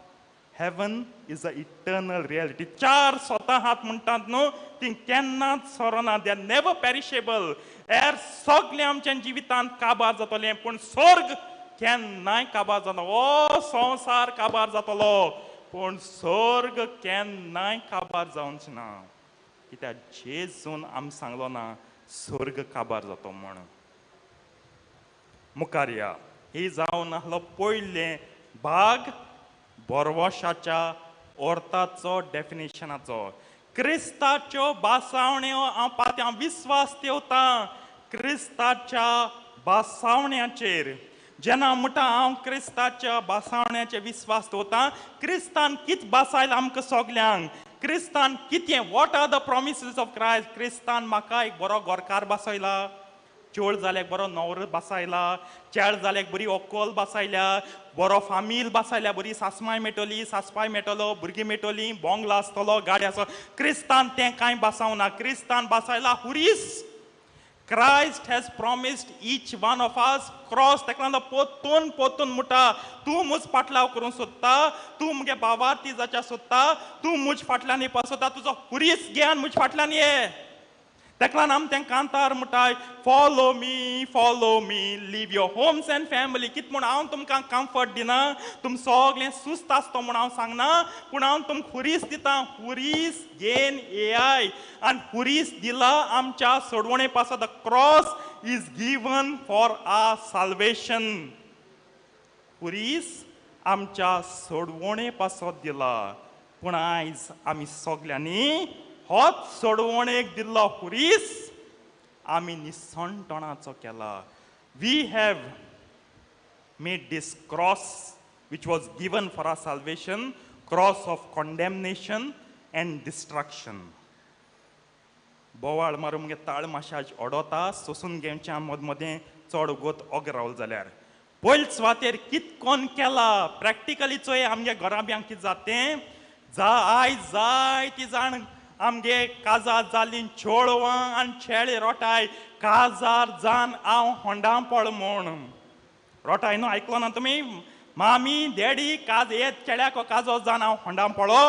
Heaven is a eternal reality. 4 स्वता हात म्हणटात न्हू ती केन्नाच सोरना, they are never perishable. एर सगळें आमच्या जिवितांत काबार जातलें, पूण स्वर्ग केन्नाय काबार जाता. हो संवसार काबार जातलो, पूण स्वर्ग केन्नाय काबार जावंच ना. कित्याक जेजून आमी सांगलो ना स्वर्ग काबार जातो म्हण. मुखार या ही जावन आहलो पयलें भाग बोरवशाच्या अर्थाचो डेफिनेशनाचो. क्रिस्ताच्यो बासावण्यो हांव पात्यां विस्वास ठेवता क्रिस्ताच्या बासावण्याचेर. जेन्ना म्हणटा हांव क्रिस्ताच्या बासावण्याचेर विस्वास दवरता, क्रिस्तान कित बासायला आमकां सगल्यांक, क्रिस्तान कितें, what are the promises of Christ. क्रिस्तान म्हाका एक बरो गोरकार बासयला, चोड जाल्यार बरो न्हवरो बासायला, चेड जाल्यार बरी व्हंकल बासायल्या, बरो फामील बासायल्या, बरी सासमाय मेळटली, सासपाय मेळटलो, भुरगीं मेळटली, बोंगलो आसतलो, गाडी आसतलो. क्रिस्तान तें कांय बासावना. क्रिस्तान बासायला हुरीस. Christ has promised each one of us cross. ताका लागून पोतून पोतून म्हणटा तूं म्हज फाटलाव करूंक सोदता, तूं म्हगे भावार्थी जाच्या सोदता, तूं म्हज फाटल्यान येवपाक सोदता, तुजो हुरीस घे आनी म्हज फाटल्यान ये. ताका लागून आमी तें कांतार म्हणटाय, follow me, leave your homes and family. कित म्हूण हांव तुमकां कम्फर्ट दिना, तुम सगळें सुस्त आसतो म्हूण हांव सांगना, पूण हांव तुमकां हुरीस दिता. हुरीस घेन येयाय आनी हुरीस दिला आमच्या सोडवणे पासत. The cross is given for our salvation. हुरीस आमच्या सोडवणे पासत दिला. पूण आयज आमी सगल्यांनी होच सोडवणेक दिल्लो हुरीस आमी निसणटणाचो केला. We have made this cross which was given for our salvation cross of condemnation and destruction. बोवाळ मारून मुगे ताळ माशाज ओडोता, सोसून घेवच्या मदमदें चड गोत ओग रावल जाल्यार पयले सुवातेर कितकोन केला प्रॅक्टिकली चोय आमगे घराब्यांक कितें जाता तें. जा आयज जाय ती जाण आमगे काजार जालीं चेडवां आनी चेडे रोटाय काजार जान हांव होंडा पळ म्हूण रोटाय न्हू. आयकलो ना तुमी? मामी डॅडी काज येत चेड्याक काजो जान हांव होंडा पळो.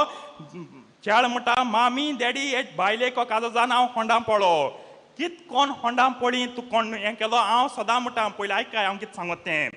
चेड म्हणटा मामी डॅडी येत बायलेक काजो जान हांव होंडा पळो. कित कोण होंडा पळी तूं कोण हें केलो. हांव सदां म्हणटा पयलीं आयकाय हांव कितें सांगत तें.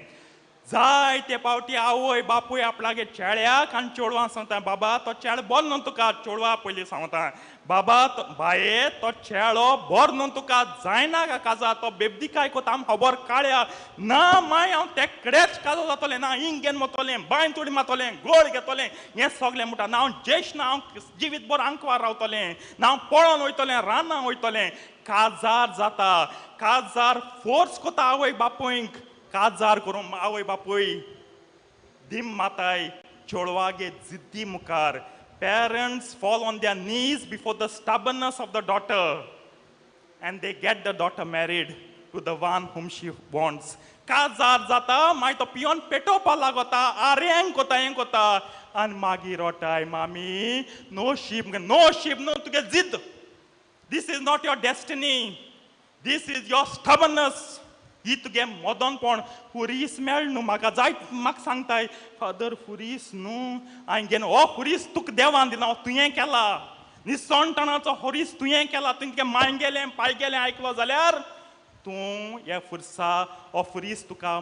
जाय ते पावटी आवय बापूय आपणागे चेड्याक आनी चेडवांक सांगता, बाबा तो चेडो बरो न्हू तुका. चेडवा पयलीं सांगता, बाबा बाये तो चेडो बरो न्हू तुका, जायना का काजा, तो बेबदिकाय कोता आम खबर काळ्या ना माय हांव तेकडेच काजो जातलें ना, हिंग घेवन वतलें, बांय तुडी मारतलें, गोळ घेतलें, हें सगळें म्हणटा ना हांव ज्येश्ठ ना, हांव जिवीत बरो आंकवार रावतलें ना, हांव पळोवन वयतलें, रानां वयतलें. काजार जाता, काजार फोर्स कोता आवय बापूयक काजार करून आवय बापूय दिम माताय चेडवागे जिद्दी मुखार. Parents fall on their knees before the stubbornness of the daughter and they get the daughter married to the one whom she wants. काजार जाता मागीर तो पियोन पेटोवपा लागता, आरे कोता हें कोता आनी मागीर रोटाय मामी नो शीब नो शीब न्हू तुगे जिद्द. This is not your destiny, this is your stubbornness. ही तुगे मदनपण. हुरीस मेळ न्हू म्हाका जाय, म्हाका सांगताय फादर हुरीस न्हू हांवें घेवन हो हुरीस तुका देवान दिला, तुवें केला निसणटणाचो हुरीस तुवें केला. तुवें तुगे माय गेलें पाय गेलें आयकलो जाल्यार तूं हे फुरसा हो हुरीस तुका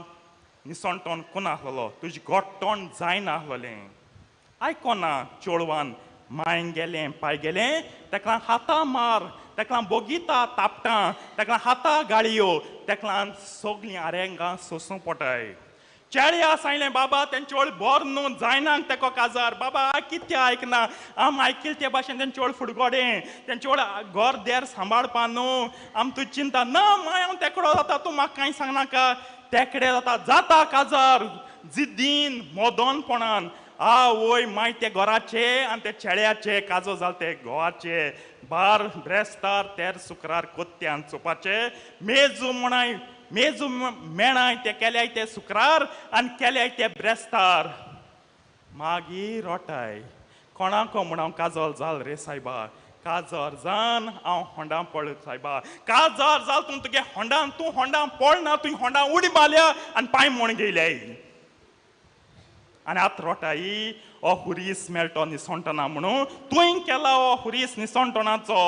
निसणटण कोण आहलो, तुजें गोट्टण जायना आहलें. आयकोना चेडवान माय गेलें पाय गेलें, तेका हाता मार, तेका बोगिता तापटां, तेका हाता गाळयो, तेका सगळीं आरेंगां सोसूं पोटाय. चेड्या सांगलें बाबा तें चेड बरो न्हू, जायना तेको काजार. बाबा कितें आयकना, आम आयकिल ते भाशेन तें चेड फुडगोडें, तें चेड घर देर सांबाळपा न्हू, आम तूं चिंता ना माय हांव तेकडो जाता, तूं म्हाका कांय सांगनाका. तेकडे जाता जाता काजार जिद्दीन मदनपणान. आवय माय ते घराचे आनी ते चेड्याचे काजो जाल ते घोवाचे बार ब्रेस्तार तेर सुक्रार कोत्त्यान चोपाचे मेजू म्हणाय मेजू मेणाय ते केल्याय ते सुक्रार आनी केल्याय ते ब्रेस्तार. मागीर रोटाय कोणाको म्हूण हांव काजल जाल रे सायबा, काजार जान हांव होंडा पळ सायबा, काजार जाल तूं तुगे होंडान, तूं होंडा पळना, तुवें होंडा उडी मारल्या आनी पांय म्हण गेल्याय. आनी आतां रोटाई हो हुरीस मेळटो निसणटना म्हणून तुवें केला हो हुरीस निसणटणाचो.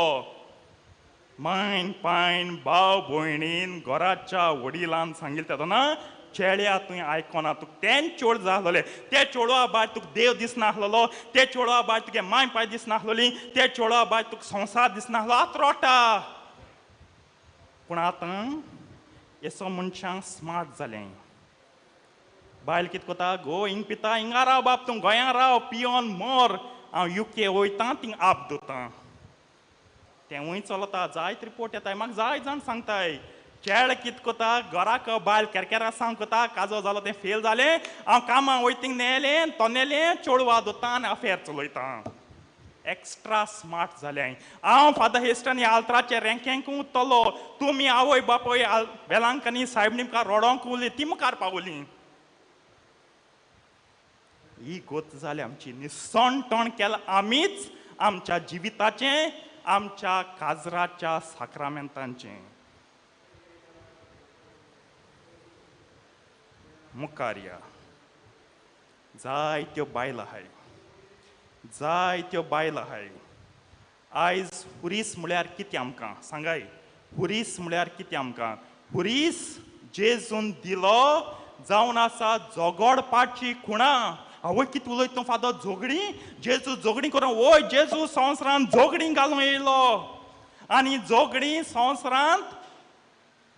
मायन पायन भाव भयणीन घराच्या वडिलान सांगिल्लें तेन्ना चेड्या तुवें आयकोना, तुका तें चोड जाय आसलोलें, ते चेडवा बाय तुका देव दिसनासलेलो, ते चेडवा बाय तुगे माय पाय दिसनासलोली, ते चेडवा बाय तुका संवसार दिसनासलो, आतां रोटा. पूण आतां येसो मनशांक स्मार्ट जालें. बायल कितें कोता, गो हिंग पिता, हिंगा राव बाब, तूं गोंया राव, पियोन मोर, हांव युके वयता, थिंग आप दोता. तेंवूय चलता, जायत रिपोर्ट येताय, म्हाका जाय जाण सांगताय. चेड कितें कोता, घराक बायल केरकेरा सांग कोता, काजो जालो तें फेल जालें, हांव कामां वयता थिंग नेलें तोनेलें चेडवा दोता आनी अफेर चलयता. एक्स्ट्रा स्मार्ट जालें. हांव फादर हेस्टन ह्या आल्तराचेर रँकेंक उत्तलो, तुमी आवय बापूय वेलांकनी सायबणी मुखार रोडोंक उरली, ती मुखार पावली. ही गोत जाली आमची. निसण तोंड केलां आमीच आमच्या जिविताचें, आमच्या काजराच्या साक्रामेंतांचें. मुखार या, जायत्यो बायलां आहाय, जायत्यो बायलां आहाय. आयज हुरीस म्हळ्यार कितें आमकां सांगाय, हुरीस म्हळ्यार कितें आमकां? हुरीस जेजून दिलो जावन आसा झगडपाची खुणा. आवय कितें उलयता तूं फादर, झगडीं? जेजू झगडीं करून? वय, जेजू संवसारांत झगडीं घालून येयलो आनी झगडीं संवसारांत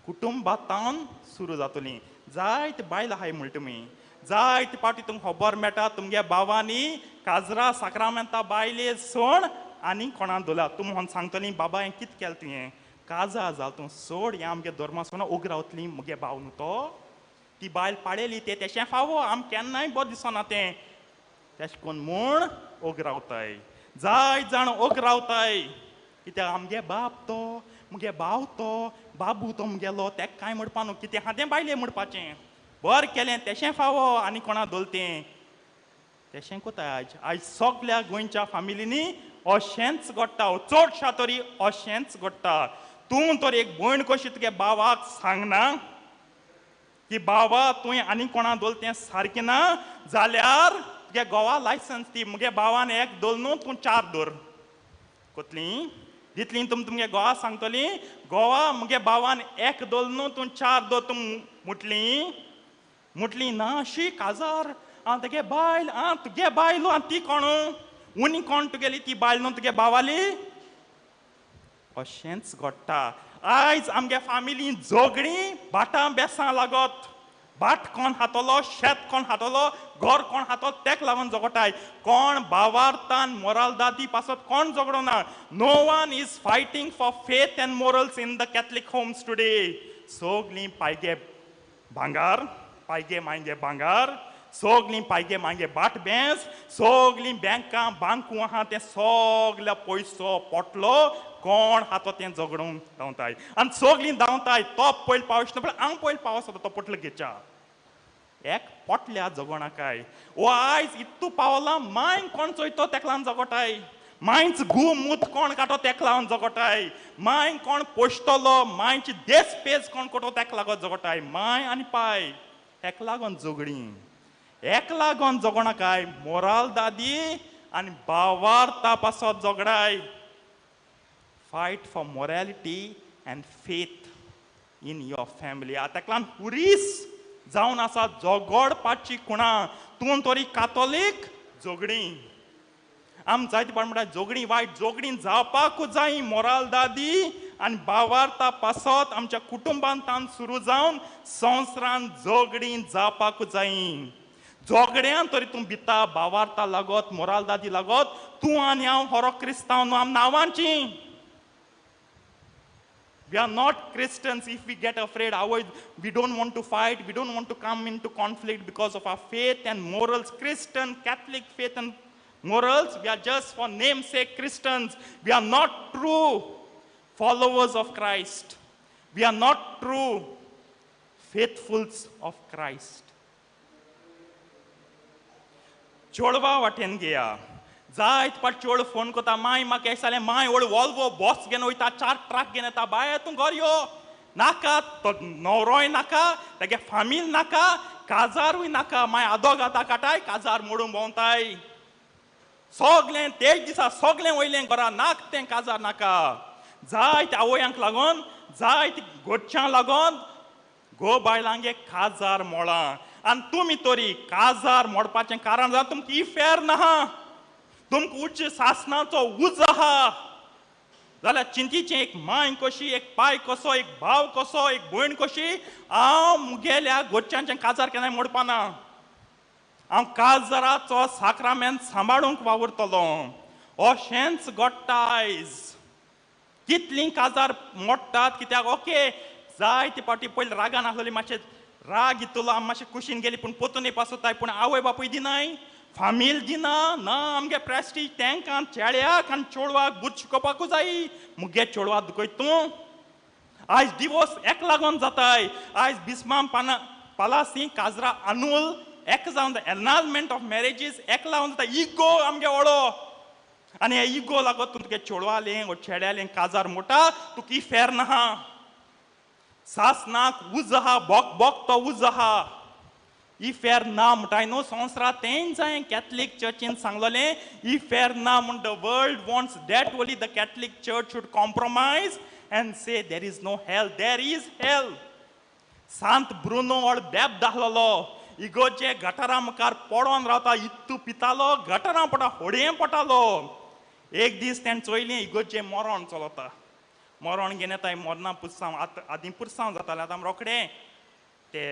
कुटुंबांतावन सुरू जातलीं. जायते बायलां आहाय म्हणटा तुमी, जायते पावटी तुमकां खबर मेळटा तुमगे भावांनी काजरा साक्रामेंता बायले सोण आनी कोणा दोला. तुमी म्हणून सांगतलीं, बाबा हें कितें केलें तुवें, काजार जाल तूं, सोड हें आमगे धर्मा सोण, उगरावतली मुगे भाव न्हू तो, ती बायल पाळेली तें तेशें फावो, आम केन्नाय बरें दिसना तें, तेशें कोन्न म्हूण ओगरावताय. जाय जाण ओगरावताय, कित्याक आमगे बाप तो, मुगे भाव तो, बाबू तो मुगेलो, तेका कांय म्हणपा न्हू, कितें आहा तें बायले म्हणपाचें, बरें केलें तेशें फावो आनी कोणा दवरतें तेशें कोताय. आयज आयज सगल्या गोंयच्या फामिलींनी अशेंच घडटा, चडशा तरी अशेंच घडटा. तूं तर एक भयण कशी तुगे भावाक सांगना की बाबा तुवें आनी कोणा दवरलें तें सारकें ना, जाल्यार तुगे गोवा लायसन्स दी, मुगे भावान एक दवरलो न्हू, तूं चार दवर. कोतली दितली तुम तुमगे गोवा सांगतली, गोवा मुगे भावान एक दवरलो न्हू, तूं चार दवर, तूं मुटली मुटली ना अशी काजार, आं तुगे बायल, आं तुगे बायल, आं ती कोण उनी कोण तुगेली ती बायल न्हू तुगे भावाली. अशेंच घडटा. आयज आमगे फामिली झगडीं भाटां बेसां लागत, भाट कोण हातलो, शेत कोण हातलो, घर कोण हातलो, तेक लागून झगडटाय. कोण भावार्थान मोरालदादी पासत कोण झगडो ना. No one is fighting for faith and morals in the Catholic homes today. सगलीं पायगे भांगार, पायगे मायगे भांगार, सगलीं पायगे मायगे भाट बेंस, सगलीं बँकां बांकू आहा तें सगल्या पयसो पोटलो कोण हातो तें झगडूंक धांवताय आनी सगलीं धांवताय. तो पयलो पावस न्हू, पण हांव पयलो पावस तो पोटलो घेच्या, एक पोटल्या झगडनाकाय. ओ आयज इतू पावला, मांय कोण चोयतो तेका लागून झगडटाय, मांयच गू मूत कोण काडटो तेका लागून झगडटाय, मांय कोण पोशतलो, मांयची देस पेज कोण कोटो तेका लागून झगडटाय. मांय आनी पाय हेका लागून झगडीं, हेका लागून झगडनाकाय. मोराल दादी आनी भावार्था पासत झगडाय. Fight for morality and faith in your family. आतां ताका लागून हुरीस जावन आसा झगडपाची खुणा. तूं तरी कातोलीक झगडीं, आम जायते पाट म्हणटा झगडीं वायट, झगडीं जावपाकूच जाय. मोराल दादी आनी भावार्था पासत आमच्या कुटुंबांतान सुरू जावन संवसारान झगडीं जावपाकूच जाय. झगड्यान तरी तूं भिता, भावार्था लागत, मोराल दादी लागत, तूं आनी हांव हरो क्रिस्तांव न्हू, आम नांवांची. We are not Christians if we get afraid. We don't want to fight, we don't want to come into conflict because of our faith and morals. Christian, Catholic faith and morals, we are just for namesake Christians. We are not true followers of Christ. We are not true faithfuls of Christ. चोडवा वाटेन घेया, जायत पाट चोड phone कोता, माय म्हाका अशें जालें, माय व्हड वॉल्वो बॉस घेवन वयता, चार ट्रक घेवन येता, बाय तूं घर यो, नाका तो न्हवरोय नाका, तेगे फामील नाका, काजारूय नाका, माय आदोग आतां काटाय, काजार मोडून भोंवताय, सगलें तेच दिसा सगलें वयलें घरा, नाक तें काजार नाका. जायते आवयांक लागून, जायते घरच्यांक लागून गो बायलांगे काजार मोडा. आनी तुमी तरी काजार मोडपाचें कारण जाल्यार तुमकां इफेर ना, तुमकां उच्च सासणाचो उजो आहा. जाल्यार चिंतीचें एक मांय कशी, एक पाय कसो, एक भाव कसो, एक भयण कशी, हांव मुगेल्या गोच्यांचें काजार केन्नाय मोडपाना. हांव काजाराचो साक्रामेंत सांबाळूंक वावुरतलो. अशेंच घडटा आयज. कितलीं काजार मोडटात कित्याक ओके जाय ते फावटी पयलीं रागान आसलोली, मातशें राग इतलो आमी मातशें कुशीन गेली, पूण पोतून येवपा सोदताय, पूण आवय बापूय दिनाय, फामील दिना ना. आमगे प्रेस्टीज तेंकां चेड्याक आनी चेडवाक बुद्द शिकोवपाकूच जाय. मुगे चेडवाक दुखयत तूं. आयज डिवोर्स एक लागून जाताय. आयज बिस्माम पाना पालासी काजरा आनूल एक जावन जाता, एनालमेंट ऑफ मॅरेजीस एक लागून जाता. इगो आमगे व्हडलो, आनी हे इगो लागत तूं तुगे चेडवालें वो चेड्यालें काजार मोटा, तुका इफेर ना. सासनाक उजो आहा, बोक बोक तो उजो आहा. इफेर ना म्हणटाय न्हू संवसारांत तेंच जाय. कॅथलीक चर्चीन सांगलोलें इफेर ना म्हूण. The world wants that only the Catholic church should compromise and say there is no hell. There is hell. Sant Bruno odd बेब दाखलोलो, इगोचे गटारा मुखार पडोन रावता, इत्तू पितालो, गटारां पडटा, होडयें पडटालो. एक दीस तेणें चोयलें इगोचे मरण चलता, मरण घेवन येताय, मरणां पुरसांव आतां आदीं पुरसांव जातालें, आतां रोखडें ते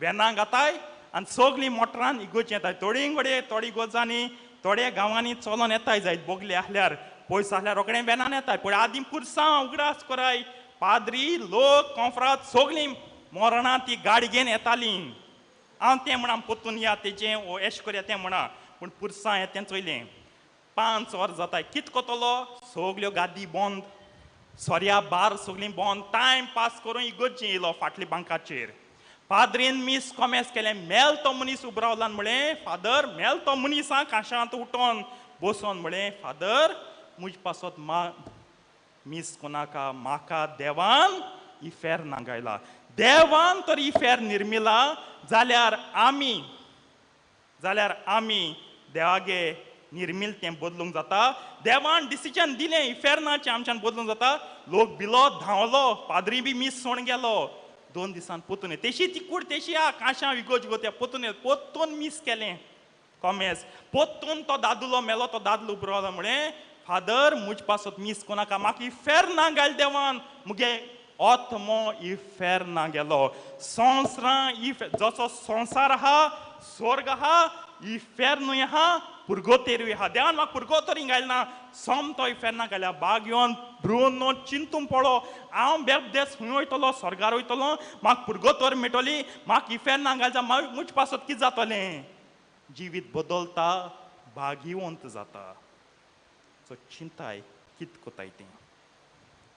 वेनां घाताय आनी सगळीं मोटरान इगोर्जी येताय. थोडी घडये थोडी इगोर्जांनी थोड्या गांवांनी चलोन येताय जायत, बोगले आसल्यार पयस आसल्यार रोखडें वेनान येताय. पूण आदीं पुरसांव उगडास कराय, पाद्री लोक कोंफ्राद सगळीं मरणां ती गाडी घेवन येतालीं. हांव तें म्हणा पोतून या तेजें वो एश करया तें म्हणा, पूण पुरसांव येता तें चोयलें 5 वर जाताय, कित कोतलो सगल्यो गादी बंद, सोऱ्या बार सगळीं बंद. टायम पास करून इगोर्जी येयलो फाटली बांकाचेर. पाद्रीन मीस कोमेस केलें, मेल तो मनीस उबो रावलो आनी म्हळें फादर, मेल तो मनीस आं काशांत उठोन बसोन म्हळें फादर म्हज पासत मा मीस कोनाका, म्हाका देवान इफेर ना गायला. देवान तर इफेर निर्मिला जाल्यार आमी देवागे निर्मिल तें बदलूंक जाता. देवान डिसिजन दिलें इफेर्नाचें आमच्यान बदलूंक जाता. लोक भिलो धांवलो, पाद्री बी मीस सोण गेलो. 2 दिसान पोतून तेशी ती कूड तेशी आ काशां इगोर्ज गो त्या पोतून पोतून मीस केलें कोमेस. पोतून तो दादुलो मेलो, तो दादलो उबो रावलो म्हळें फादर म्हज पासत मीस कोनाका, म्हाका इफेर ना घाल देवान, मुगे आत्मो इफेर ना गेलो. संवसारां if जसो संवसार आहा, स्वर्ग आहा, इफेर्नूय आहा, पुर्गोतेरूय आहा. देवान म्हाका पुर्गोतोरी घालना, सोमतो इफेर्ना घाल्या. बागयोन ब्रुनो चिंतून पडो, हांव बेबदेस खंय वयतलो, स्वर्गार वयतलो, म्हाका पुर्गोतोर मेळटली, म्हाका इफेर्ना घालता, म्हज पासत कितें जातलें. जिवीत बदलता, भाग्यवंत जाता. सो चिंताय कित कोताय तें.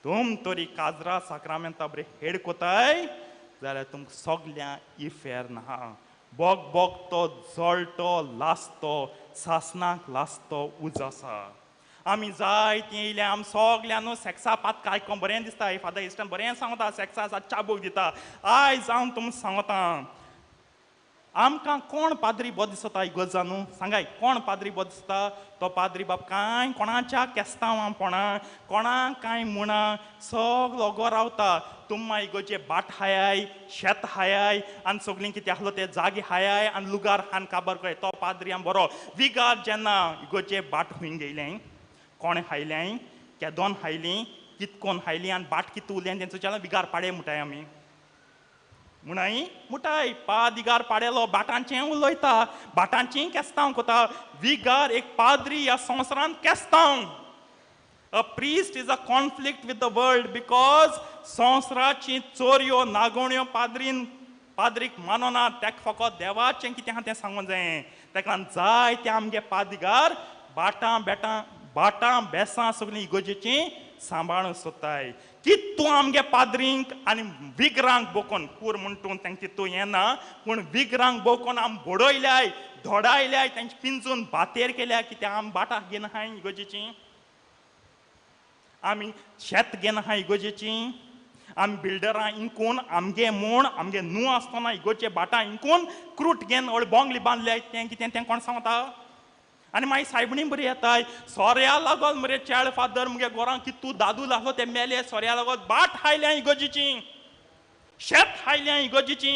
तुम तरी काजरा साक्रामेंता बरें हेड कोताय जाल्यार तुमकां सगल्यां इफेर्न आहा. बोग बोग तो जळटो लासतो, सासणाक लासतो उजो आसा. आमी जाय तीं येयल्या, आमी सगल्यां न्हू सेक्सा पातकां आयकोंक बरें दिसता. फादर इश्टान बरें सांगता, सेक्सा आसा चाबूक दिता. आयज हांव तुमकां सांगता, आमकां कोण पाद्री बरो दिसता इगोर्जा न्हू सांगाय, कोण पाद्री बरो दिसता? तो पाद्री बाब कांय कोणाच्या केस्तांवां पोणा, कोणाक कांय म्हणा, सगलो गो रावता. तुमकां इगोर्जे भाट हायाय, शेत हायाय, आनी सगळीं कितें आसलो ते जागे हायाय, आनी लुगार हान काबार कळय. तो पाद्री आम बरो. विगार जेन्ना इगोर्जे भाट खूंय गेलें, कोणें हायलें, केदोन हायलीं, कितकोन हायलीं, आनी भाट कितें उरलें तेंचो जाल्यार विगार पाडे म्हणटाय आमी. म्हणय मुठाय पादिगार पाडेलो, भाटांचें उलयता, भाटांचें केस्तांव कोता. विगार एक पाद्री ह्या संवसारांत केस्तांव. A priest is a conflict with the world because संवसाराची चोरयो नागोण्यो पाद्रीन पाद्रीक मानोना. तेका फकत देवाचें कितें आहा तें सांगूंक जायें. तेका जाय तें आमगे पादिगार भाटां बेटां भाटां बेसां सगळीं इगोर्जेचीं सांबाळूंक सोदताय. कितू आमगे पाद्रींक आनी विग्रांक बोकोन कूर म्हणटून तांकां तितू येना, पूण विग्रांक बोकोन आम बडयल्याय, धोडायल्याय, तांचे पिंजून भातेर केल्या. कित्याक आम भाटां घेवन आहाय इगोर्जेचीं, आमी शेत घेवन आहाय इगोर्जेचीं, आमी बिल्डरां इंकून आमगे म्हूण आमगे न्हू आसतना इगोर्जे भाटां इंकून क्रूट घेवन व्हडली बोंगली बांदल्याय. तें कितें तें कोण सांगता? आनी मागीर सायबणी बरी येताय, सोऱ्या लागोन मरे चेड फादर मुगे गोरांक कितू दादू लागलो ते मेले, सोऱ्या लागोन बाट हायल्या इगोर्जेची. शेत हायल्या इगोजीची,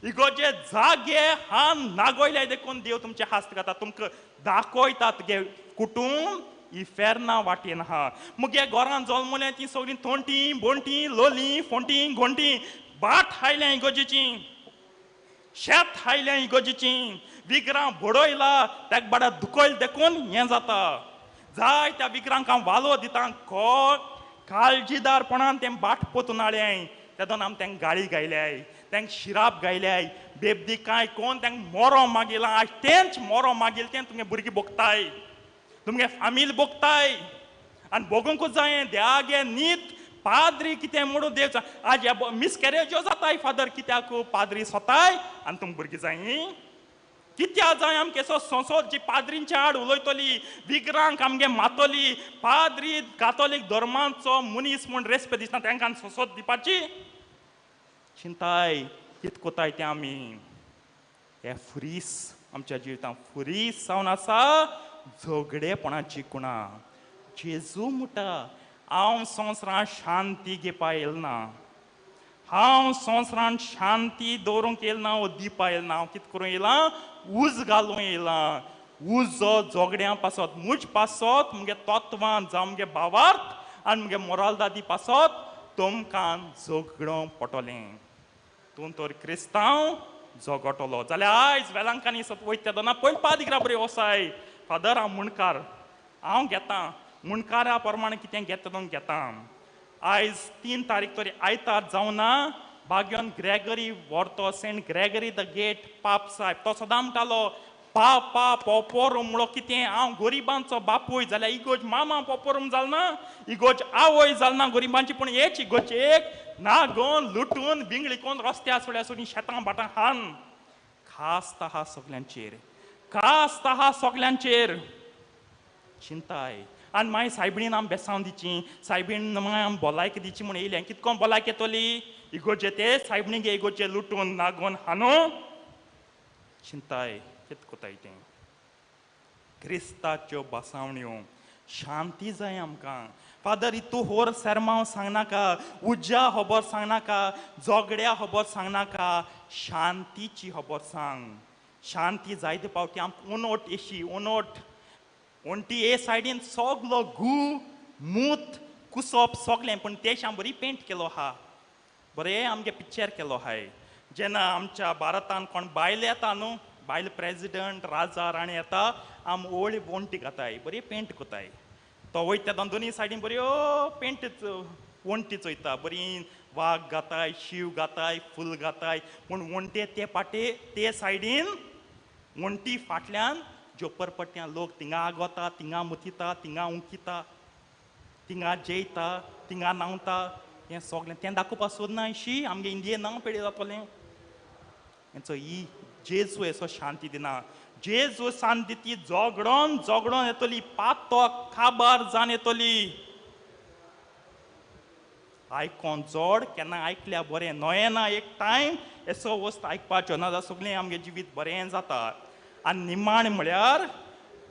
इगोजे जागे हान नागोयल्या देखून देव तुमचे हास्त खाता, तुमकां दाखयता तुगे कुटूंब इफेर्ना वाटेन आहा. मुगे घरान जल्मल्या ती सगळीं तोंटी बोंटी लोली फोंटी गोंटी, बाट हायल्या इगोजीची, शेत हायल्या इगोजीची, विग्रां बडयला तेक बाडा दुखयल देखून हें जाता. जाय त्या विग्रांक हांव वालो दिता, काळजीदारपणान तें बाट पोतून हाडलें, तेदोन आम तेंक गाळी गायल्याय, तेंक शिराप गायल्याय, बेबदी कांय कोण तेंक मोरो मागिलां. आज तेंच मोरो मागील तें तुमगे भुरगीं भोगताय, तुमगे फामील भोगताय. आनी भोगूंकूच जाय देवागे नीत पाद्री कितें म्हणून देव आज मिसकॅरेज्यो जाताय फादर कित्याक पाद्री सोताय आनी तुमकां भुरगीं जाय कित्याक जाय आमकां असो संसद जी पाद्रींच्या आड उलयतली, विग्रांक आमगे मातली, पाद्री कातोलीक धर्माचो मनीस म्हूण रेस्पेद दिसना तांकां संसद दिवपाची चिंताय कित कोताय तें आमी. हे फुरीस आमच्या जिवितांत फुरीस जावन आसा झगडेपणाची कुणा. जेजू म्हणटा हांव संवसारांत शांती घेवपा येयला ना, हांव संवसारांत शांती दवरूंक येयला ना, दिवपा येयला ना, हांव कितें करूंक येयलां, उज घालूंक येयलां. उजो झगड्यां पासत म्हज पासत मुगे तत्वां जावं मुगे भावार्थ आनी मुगे मोरालदादी पासत तुमकां झगडोंक पडटलें. तूं तर क्रिस्तांव झगडटलो जाल्यार आयज वेलांकांनी सत वयता तेन्ना पयलीं पादिग्रा बरी वसाय फादर हांव मुणकार हांव घेतां, मुणकारा प्रमाणे कितें घेता तें घेता. आयज 3 तारीख तरी आयतार जावना बाग्योन ग्रेगरी व्हरतो, सेंट ग्रेगरी the gate पाप साहेब तो सदां म्हणटालो पापा पोपोरूम म्हणलो कितें हांव गरिबांचो बापूय जाल्यार इगोज मामा पोपोरूम जाल ना, इगोज आवय जाल ना गरिबांची, पूण हेच इगोज एक नागोन लुटून बिंगळी कोन रस्त्या सोड्या सोडून शेतां भाटां हान खास आहा सगल्यांचेर, खास आहा सगल्यांचेर चिंताय. आनी मागीर सायबिणीन आम बेसांव दिची, सायबीण मागीर आम भलायकी दिची म्हूण येयलें, कितको भलायकी येतली इगोजे ते सायबिणीगे इगोजे लुटून नागोन हानू चिंताय कित कोताय तें. क्रिस्ताच्यो बसावण्यो शांती जाय आमकां. फादर तूं होर सेरमांव सांगनाका, उज्या खबर सांगनाका, झगड्या खबर सांगनाका, शांतीची खबर सांग. शांती जायते पावटी आमकां उनोट येशी उनोट वण्टी हे सायडीन सगलो गू मूत कुसप सगलें, पूण तेश आम बरी पेंट केलो आहा, बरें आमगे पिक्चर केलो आहाय. जेन्ना आमच्या भारतान कोण बायल येता न्हू, बायल प्रेजिडंट राजा राणी येता, आम ओळी वण्टी घाताय, बरी पेंट कोताय. तो वयता तेन्ना दोनी सायडीन बऱ्यो पेंट वण्टी चोयता, बरी वाग घाताय, शीव घाताय, फूल घाताय, पूण वण्टे ते पाटे ते सायडीन वण्टी फाटल्यान जोपरपट्ट्यां लोक थिंगा आगोता, थिंगा मुतिता, थिंगा उंकिता, थिंगा जेयता, थिंगा न्हांवता, हें सगलें तें दाखोवपा सोदना शी आमगे इंडिये नांव पेडे जातलें. हेंचो ही जेजू असो शांती दिना, जेजू शांती ती झगडोन झगडोन येतली, पातो काबार जावन येतली. आयकोन जोड केन्ना आयकल्या बरें न्हय एक टायम असो वस्त आयकपाच्यो ना जाल्यार सगळें आमगें जिवीत बरें जाता. आनी निमाण म्हळ्यार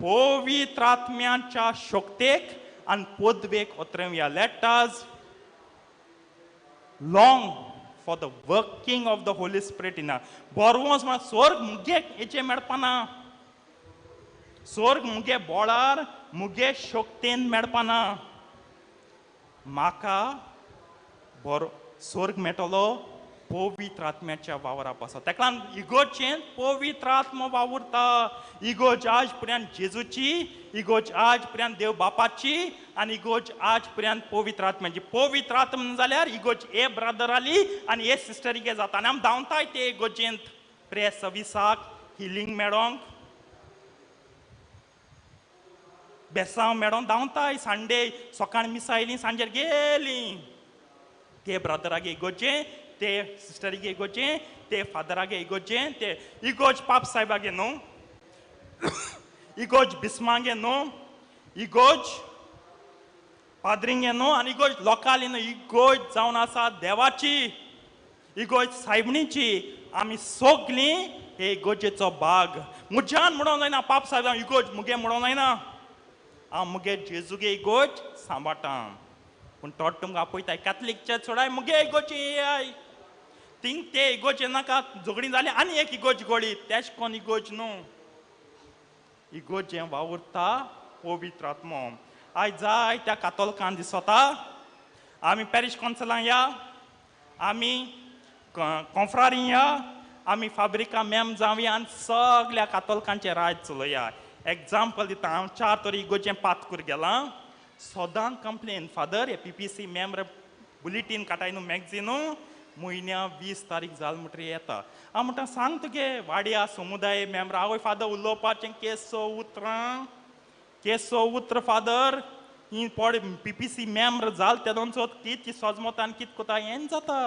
पवित्र आत्म्याच्या शक्तेक आनी पदवेक ओतरेवया. Let us long for the working of the Holy Spirit in us. बरवंस म्हळ्यार स्वर्ग मुगे हेचें मेळपाना, स्वर्ग मुगे बोळार मुगे शक्तेन मेळपाना, म्हाका बरो स्वर्ग मेळटलो पवित्र आत्म्याच्या वावरा पासत. ताका लागून इगोर्जेन पवित्र आत्मो वावुरता. इगोर्ज आज पर्यंत जेजूची, इगोर्ज आज पर्यंत देव बापाची आनी इगोर्ज आज पर्यंत पवित्र आत्म्याची. पवित्र आत्मा जाल्यार इगोर्ज ए ब्रदराली आनी ए सिस्टरीगे जाता. आनी आमी धांवताय ते इगोर्जेंत प्रेस सर्विसाक हिलींग मेळोंक, बेसांव मेळोंक धांवताय. संडे सकाळ मिसां आयली सांजेर गेली ते ब्रदरागे इगोर्जे, ते सिस्टरीगे इगोर्जे, ते फादरागे इगोर्जे, ते इगोर्ज पाप साहेबागे न्हू, इगोर्ज बिस्मागे न्हू, इगोर्ज पाद्रिंगे न्हू आनी इगोर्ज लोकाली न्हू. इगोर्ज जावन आसा देवाची, इगोर्ज सायबणीची. आमी सगलीं हे इगोर्जेचो भाग. म्हज्यान म्हणोंक जायना पाप साहेब इगोर्ज मुगे म्हणोंक जायना, हांव मुगे जेजूगे इगोर्ज सांबाळटा. पूण तो तुमकां आपयताय कॅथलीक चर्च सोडाय मुगे इगोर्जी येयाय. थिंग ते इगोर्ज नाका झगडीं जाली आनी एक इगोर्ज गोळी तेश कोन इगोर्ज न्हू. इगोर्जें वावुरता पवित्र आत्मो. आयज जाय त्या कातोलकान दिसता आमी पॅरीश कौन्सिलां या, आमी कोंफ्रारी या, आमी फाब्रिका मॅम जावया आनी सगल्या कातोलकांचें राज चलया. एग्जाम्पल दिता हांव, 4 तरी इगोर्जें पातकूर गेलां, सदां कंप्लेन फादर हे पीपीसी मेम्बर बुलेटीन काटाय न्हू मॅगझिनू म्हयन्या 20 तारीख जाल म्हणटरी येता. हांव म्हणटा सांग तुगे वाड्या समुदाय मेम्बर आवय फादर उलोवपाचें केसो उतरां केसो उतर फादर ही पड पीपीसी मेम्बर जाल तेदोनचो कित सोजमतान कित कोता हें जाता.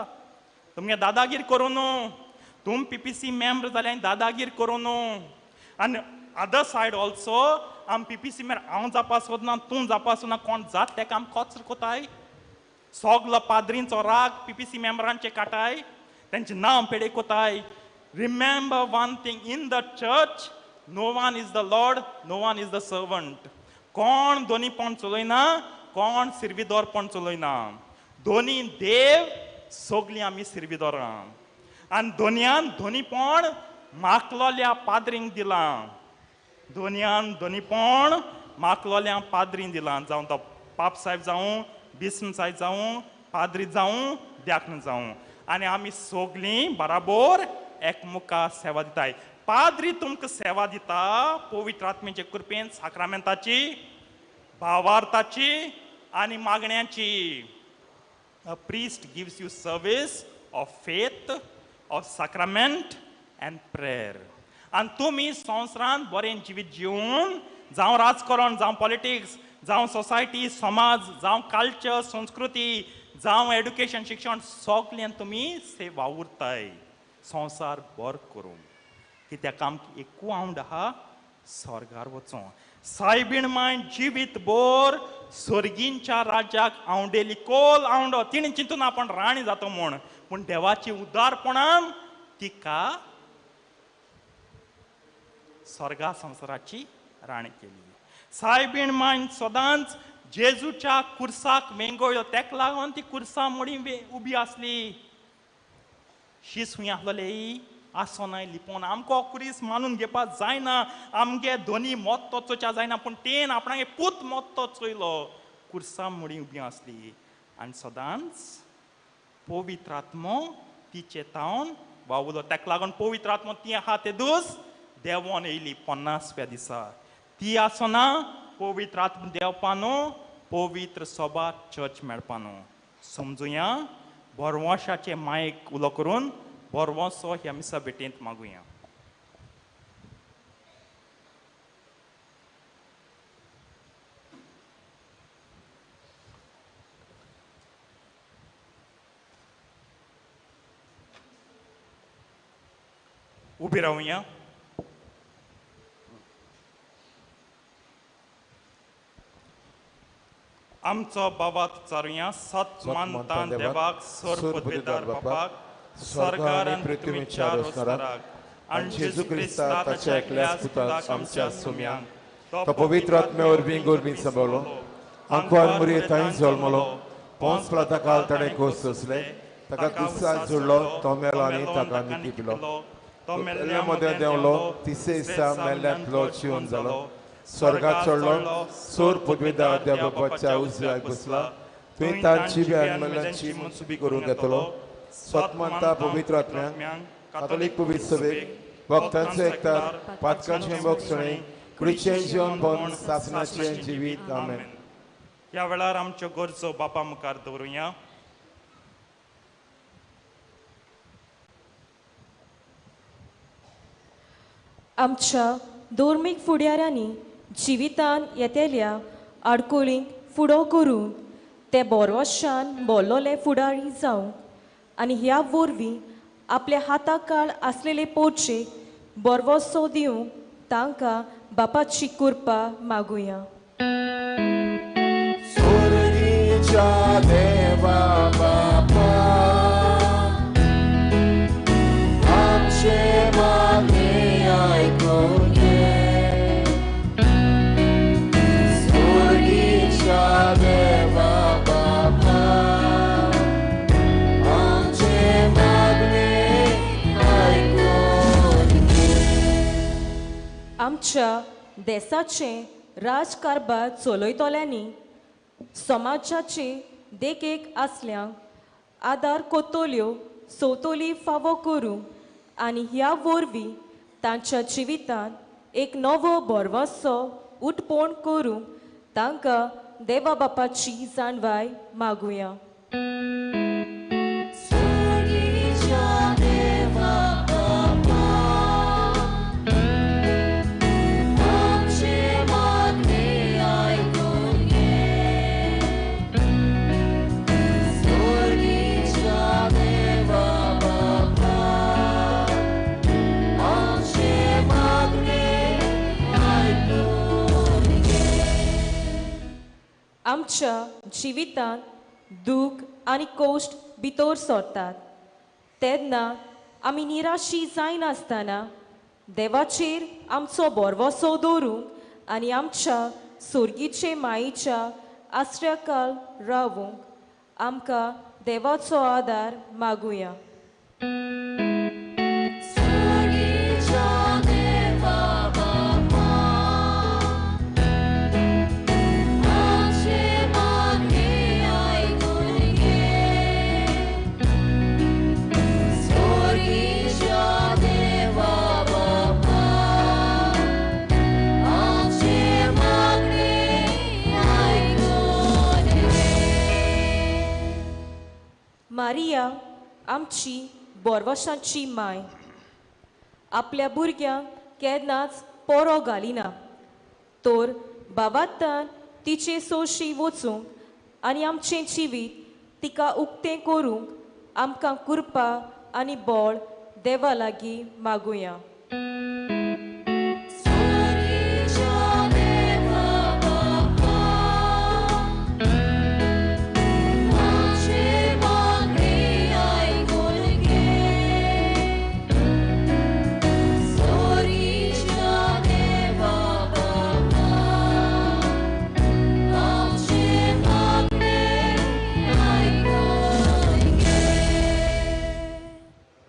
तुमगे दादागीर करूं न्हू, तुम पीपीसी मेम्बर जाल्यार दादागीर करूं न्हू. आनी अदर सायड ऑल्सो आम पीपीसी मेम्बर हांव जावपा सोदना तूं जावपा सोदना कोण जात तेका आम कोचर कोताय. सगलो पाद्रींचो राग पीपीसी मेम्बरांचे काटाय, तेंचें नांव पेडे कोताय. Remember one thing, in the church no one is the lord, no one is the servant. कोण दोनीपण चलयना, कोण सिर्विदोरपण चलयना. दोनी देव सगलीं आमी सिर्विदोरां आनी दोनयान दोनीपण माकलोल्या पाद्रींक दिलां. दोनयान दोनीपण माकलोल्या पाद्रींक दिलां, जावं तो पाप साहेब जावं, बिस्म साहेब जावं, पाद्री जावं, द्याक्न जावं. आनी आमी सगलीं बराबर एकमुखा सेवा दिताय. पाद्री तुमकां सेवा दिता पवित्र आत्म्याचे कृपेन, साक्रामेंताची, भावार्थाची आनी मागण्याची. A priest gives you service of faith, of sacrament and prayer. आनी तुमी संवसारांत बरें जिवीत जिवन, जावं राजकारण, जावं पॉलिटिक्स, जावं सोसायटी, समाज, जावं कल्चर, संस्कृती, जावं एड्युकेशन, शिक्षण, सगल्यान तुमी से वावुरताय संवसार बरो करूंक. कित्याक आमकां एकू आवड आहा स्वर्गार वचों. सायबीण माय जिवीत बोर स्वर्गींच्या राज्याक आवडेली कोल आवडो. तिणें चिंतून आपण राणी जातो म्हूण, पूण देवाची उदारपणान तिका स्वर्गा संवसाराची राणी केली. सायबीण मायन सदांच जेजूच्या कुर्साक वेंगोळ्यो, तेका लागून ती कुर्सा मोडी उबी आसली. शीस हुंय आसलोले आसोनाय लिपोन. आमकां कुरीस मानून घेवपाक जायना, आमगे दोनी मोत्तो चोवच्या जायना, पूण तेन आपणागे पूत मोत्तो चोयलो. कुर्सा मोडी उबी आसली आनी सदांच पवित्र आत्मो तिचे तावन वावुलो. तेका लागून पवित्र आत्मो ती आहा ते दूस देंवोन येयली 50व्या दिसा. ती आसना पवित्र आत्म देंवपा न्हू, पवित्र सोबा चर्च मेळपा न्हू. समजुया बरवशाचे मायक उलो करून बरवसो ह्या मिसा भेटेंत मागुया. उबी रावया. आमचो बाबात चारुया. सत मानता देवाक, सर पदवेदार बापाक, स्वर्गार आनी पृथ्वीच्या रोसणाराक, आनी जेजू क्रिस्ता ताच्या एकल्याच पुताक आमच्या सुम्यांक, तो पवित्र आत्म्या वरवीं गोरवीं सांबाळ्ळो, आंकवार मुरये थंय जल्मलो, पोंस प्लाता काल ताणें खोस सोंसले, ताका कुसाक जोडलो, तो मेलो आनी ताका निपिलो, तो मेल्ल्या मदें देंवलो, तिसरे दिसा मेल्ल्यांतलो जिवन जालो, स्वर्गाक चडलो, सोर पदवेदार देव बापाच्या उजव्याक बसला, थंय तांची आनी मेल्ल्यांची मनसुबी करूंक येतलो. स्वतमंता पवित्र आत्म्यांक, कातोलीक पवित्र सभेक, भक्तांचो एकतार, पातकांचें भोगसणें, कुडीचें जिवन बंद, सासणाचें जिवीत. आमेन. ह्या वेळार आमच्यो गरजो बापा मुखार दवरुया. आमच्या धर्मीक फुडाऱ्यांनी जिवितान येतल्या आडकोळींक फुडो करून ते बोरवशान बोल्लोले फुडारी जावंक आनी ह्या वरवीं आपल्या हाता काळ आसलेले पोरचे बोरवसो दिवंक तांकां बापाची कृपा मागुया. स्वर्गीच्या देवा बापा, आमचे मागणें आयकून घे. स्वर्गीच्या देवा बापा, आमचे मागणें आमच्या देसाचें राजकारभार चलयतल्यांनी समाजाचे देखीक आसल्यांक आदार कोतोल्यो सोतोली फावो करूंक आनी ह्या वरवीं तांच्या जिवितांत एक नवो भरवंसो उठपोण करूंक तांकां देवा बापाची जाणवाय मागुया. आमच्या जिवितांत दूख आनी कोश्ट भितर सरतात तेन्ना आमी निराशी जायनासतना देवाचेर आमचो भरवंसो दवरूंक आनी आमच्या सोर्गीचे मायेच्या आसऱ्याकाल रावूंक आमकां देवाचो आदार मागुया. मारिया आमची बोरवशांची माय आपल्या भुरग्यांक केन्नाच पोरो घालिना तर बाबातान तिचे सोशी वचूंक आनी आमचें जिवीत तिका उक्तें करूंक आमकां कृपा आनी बळ देवा लागीं मागुया.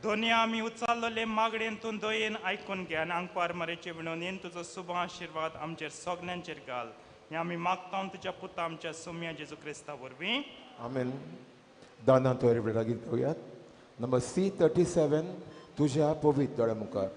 दोन्ही आमी उचारलेले मागणेन तूं दयेन आयकून घे आनी आंकवार मरेचे विणोनेन तुजो शुभ आशिर्वाद आमचेर सगल्यांचेर घाल. हें आमी मागता तुज्या पुता आमच्या सोम्या जेजू क्रिस्ता वरवीं. आमेन. दाना तोर वेळा गीत गावयात नंबर C37 तुझ्या पवित्र दोळ्या मुखार.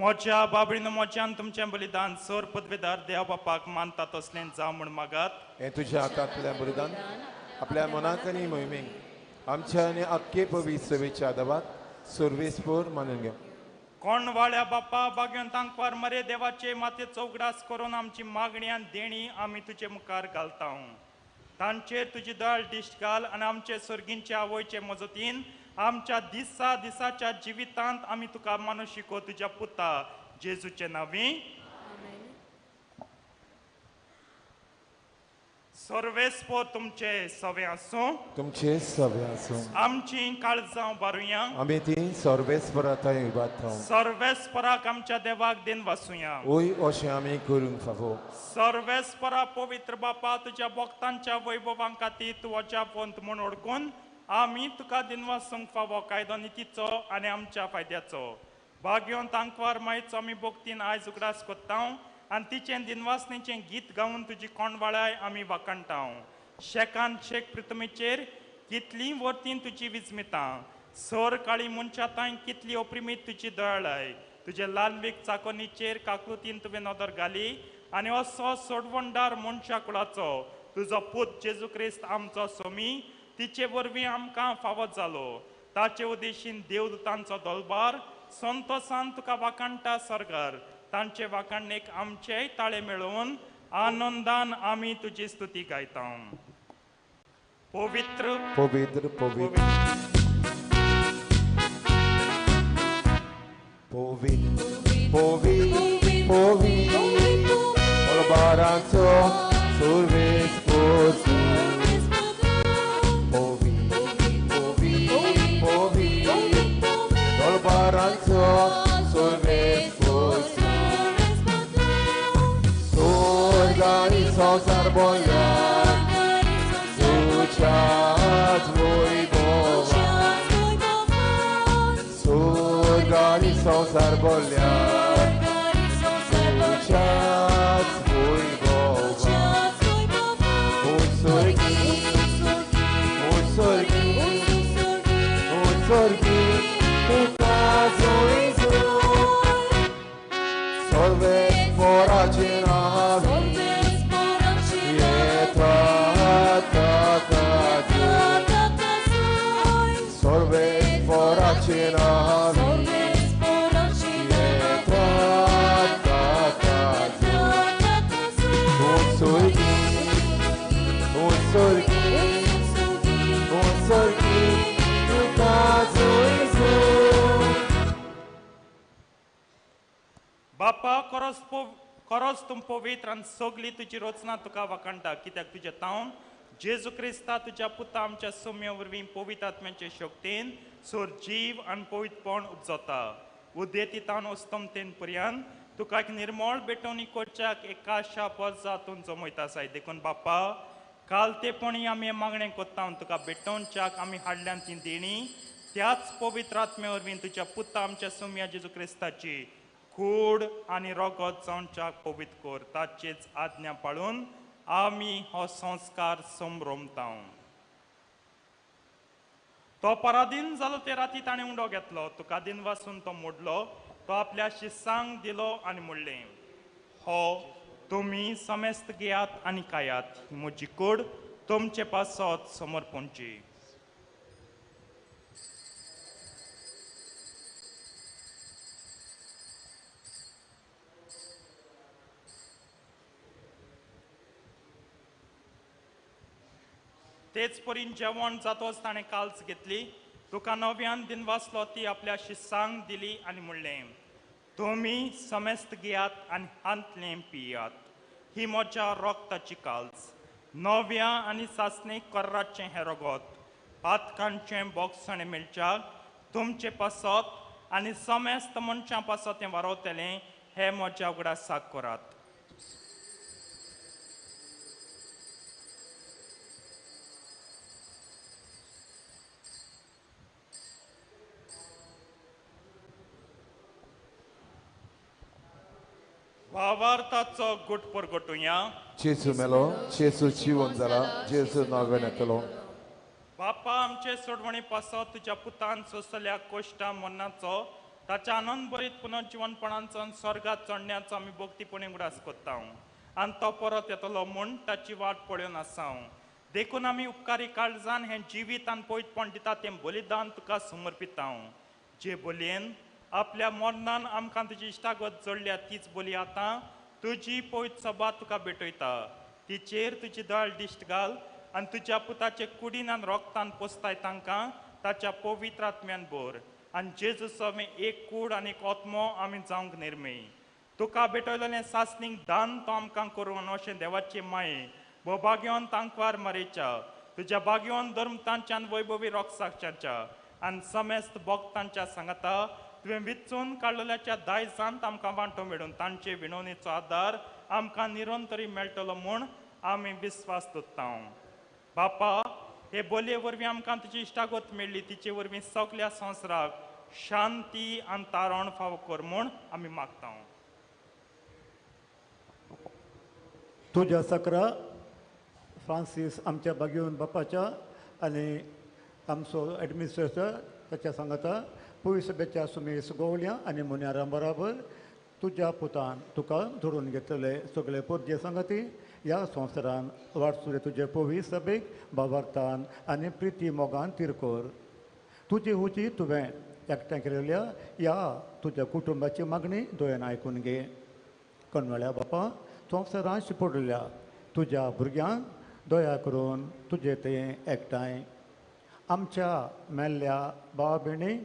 मोच्या बाबडीन मोच्यान तुमचें बलिदान सोर पदवेदार देव बापाक मानता तसलें जावं म्हूण मागात. हें तुज्या हातांतल्या बलिदान आपल्या मनाक आनी मोहिमेक आमच्या आनी आख्खे पवित्र सेवेच्या आदावाक सुर्वेसपूर मानून घे. कोण वाळ्या बापा बागेवन तांकवार मरे देवाचे मातयेचो उगडास करून आमची मागणी आनी देणी आमी तुजे मुखार घालता. तांचेर तुजी दयाळ दिश्ट घाल आनी आमचे सर्गींचे आवयचे मजतीन आमच्या दिसा दिसाच्या जिवितांत आमी तुका मानू शिको तुज्या पुता जेजूचे नांवी. सर्वेस्पोर तुमचे सवे आसूं, तुमचे सवे आसूं। आमची काळजां बारुया, आमी ती सर्वेस्परा थंय उबारता। सर्वेस्पराक आमच्या देवाक दिन वासुया, ओय अशें आमी करूंक फावो। सर्वेस्परा पवित्र बापा, तुज्या भक्तांच्या वैभवां खातीर तूं अजापवंत म्हूण ओळखून आमी तुका दिनवासूंक फावो। कायदो नितीचो आनी आमच्या फायद्याचो भाग्योन तांकवार मायचो आमी भक्तीन आयज उगडास कोत्ता आनी तिचें दिनवासणेचें गीत गावन तुजी कोंडवाळाय आमी वाखाणटा। शेकान शेक पृथ्वीचेर कितलीं वर्तीं तुजी विजमितां, सर काळी मनशां तांय कितली ओप्रिमीत तुजी दयाळाय। तुजे लालवीक चाकोनीचेर काकलुतीन तुवें नदर घाली आनी असो सोडवणदार मनशा कुळाचो तुजो पूत जेजू क्रिस्त आमचो सोमी तिचे वरवीं आमकां फावो जालो। ताचे उद्देशीन देवदूतांचो दलबार संतोसान तुका वाखाणटा सरकार, तांचे वाखाणणेक आमचेय ताळे मेळोवन आनंदान आमी तुजी स्तुती गायता। पवित्र पवित्र पवित्र पवित्र पवित्र पवित्र बाराचो सुर्वेस पवित्र पवित्र पवित्र बाराचो सुर्वेस संसार बोल्या तुझ्याच वैभवान, स्वर्ग आनी संसार बोल्या तुझ्याच वैभवान। उत्सर्गी उत्सर्गी उत्सर्गी तुका जोय सर्वे पोराचे नाव सर्वे पोराचे नाव उत्सर्गी उत्सर्गी उत्सर्गी तुका जोय। बापा खरोच तूं पवित्र आनी सगली तुजी रचना तुका वाखाणटा, कित्याक तुज्या तावन जेजू क्रिस्ता तुज्या पुता आमच्या सोम्या वरवीं पवित्र आत्म्याचे शक्तीन सोर जीव आनी पवित्रपण उपजता। उदेती तावन अस्तमतेन पर्यंत तुका एक निर्मळ भेटवणी करच्याक एकाशा पजातून जमयता आसाय। देखून बापा काल तेपणी आमी मागणें कोत्ता तुका भेटोवच्याक आमी हाडल्यान ती देणी त्याच पवित्र आत्म्या वरवीं तुज्या पुता आमच्या सोम्या जेजू क्रिस्ताची कूड आनी रगत जावच्याक पवित्र कर, ताचेच आज्ञा पाळून आमी हो संस्कार संभ्रमता। तो पराधीन जालो ते राती ताणें उंडो घेतलो, तुका दिन वासून तो मोडलो, तो आपल्या शिसांक दिलो आनी म्हणलें, हो तुमी समेस्त घेयात आनी खायात, ही म्हजी कूड तुमचे पासत समर्पणची। तेच परीन जेवण जातोच ताणें काल्स घेतली, तुका नव्यान दिनवासलो, ती आपल्या शिसांक दिली आनी म्हणलें, तुमी समेस्त घेयात आनी हांतलें पियात, ही म्हज्या रगताची काल्स, नव्या आनी सासणीक कराचें हें रगत, पातकांचें बोगसणें मेळच्याक तुमचे पासत आनी समेस्त मनशां पासत तें वारवतलें, हें म्हज्या उगडासाक करात। भावार्थाचो गुट परगटुया। जेजू मेलो, जेजू जिवन जाला, जेजू नव्यान येतलो। बापा आमचे सोडवणे पासत तुज्या पुतान सोंसल्या कोश्टा मरणाचो ताच्या आनंदभरीत पुनर्जिवनपणाचो आनी स्वर्गात चडण्याचो आमी भक्तीपणी उगडास कोत्ता आनी तो परत येतलो म्हूण ताची वाट पळोवन आसा। देखून आमी उपकारी काळजान हें जिवीत आनी पवित्रपण दिता तें बलिदान तुका समर्पिता। जे बोलयेन आपल्या मरणान आमकां तुजी इश्टागत जोडल्या तीच बोली आतां तुजी पवित्र सभा तुका भेटयता, तिचेर तुजी दयाळ दिश्ट घाल आनी तुज्या पुताचे कुडीन आनी रोगतान पोसताय तांकां ताच्या पवित्र आत्म्यान भर आनी जेजू समें एक कूड आनी एक आत्मो आमी जावंक निर्मी। तुका भेटयलेलें सासणीक दान तो आमकां करून अशें देवाचे माये भोभाग्यवन तांकवार मरेच्या तुज्या भाग्यवन धर्म तांच्यान वैभवी रोगसाक्षांच्या आनी समेस्त भक्तांच्या सांगाता तुवें विचून काडलेल्याच्या दायजांत आमकां वांटो मेळून तांचे विनवणेचो आदार आमकां निरंतरी मेळटलो म्हूण आमी विस्वास दवरता. बापा, हे बोलये वरवीं आमकां तुजी इश्टागत मेळ्ळी, तिचे वरवीं सगल्या संवसाराक शांती आनी तारण फावो कर म्हूण आमी मागता. तुज्या सकरा फ्रांसीस आमच्या बागेवन बापाच्या आनी आमचो एडमिनिस्ट्रेटर ताच्या सांगाता पयसभेच्या सुमेस गोवल्या आनी मुन्यारां बराबर तुज्या पुतान तुका धरून घेतले सगळे पोरजे सांगाती ह्या संवसारान वाटसुरे तुजे पवी सभेक बाबार्थान आनी प्रिती मोगान तिरकोर. तुजी हुजी तुवें एकठांय केलेल्या ह्या तुज्या कुटुंबाची मागणी दोयन आयकून घे. कणवळ्या बापा, संवसारान शिपडल्या तुज्या भुरग्यांक दया करून तुजे ते एकठांय आमच्या मेल्ल्या भाव भयणी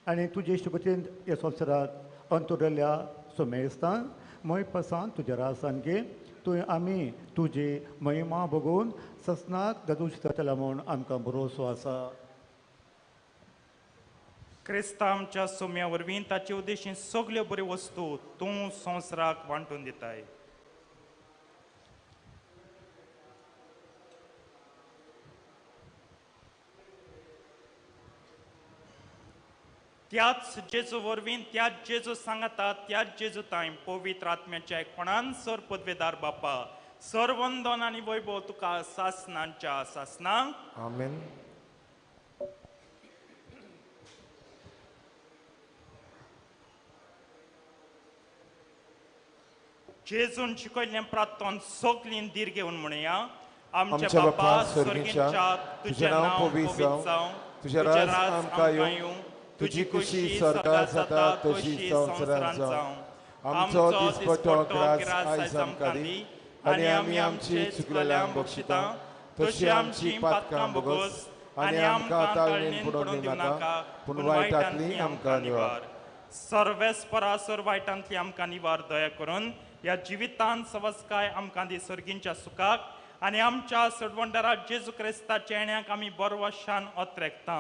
आनी तुजे इश्टगतीन ह्या संवसारांत अंतुरल्या सुमेस्तान मोयपासान तुज्या रासान घे. तुवें आमी तुजी महिमा बघून ससनाक ददूश जातला म्हूण आमकां भरोसो आसा. क्रिस्ता आमच्या सोम्या वरवीं ताचे उद्देशीन सगल्यो बऱ्यो वस्तू तूं संवसाराक वांटून दिताय. त्याच जेजू वरवीं, त्याच जेजू सांगाता, त्याच जेजू तांय पवित्र आत्म्याच्या कोणान सर पदवेदार बापा सर्वंदन आनी वैभव तुका सासनांच्या सासनांक. आमेन. जेजून शिकयल्लें प्रार्थन सगलीं धीर घेवन म्हणया. आमच्या बापा स्वर्गीच्या, तुजें नांव पवित्र जावं, तुजें राज आमकां येवं, तुजी खुशी स्वर्गार जाता तशी संवसारांत जावं. आमचो दिसपट्टो ग्रास आयज आमकां दी आनी आमी आमची चुकलेल्यांक बक्षिता तशी आमची पातकां भोगोस आनी आमकां ताळणेन पडोवन दिवनाका, पूण वायटांतली आमकां निवार. सर्वेस्परा सर वायटांतली आमकां निवार दया करून ह्या जिवितान सवस्काय आमकां दी सर्गींच्या सुखाक आनी आमच्या सडवंडरा जेजू क्रिस्ताच्या येण्याक आमी बरवशान अत्रेकता.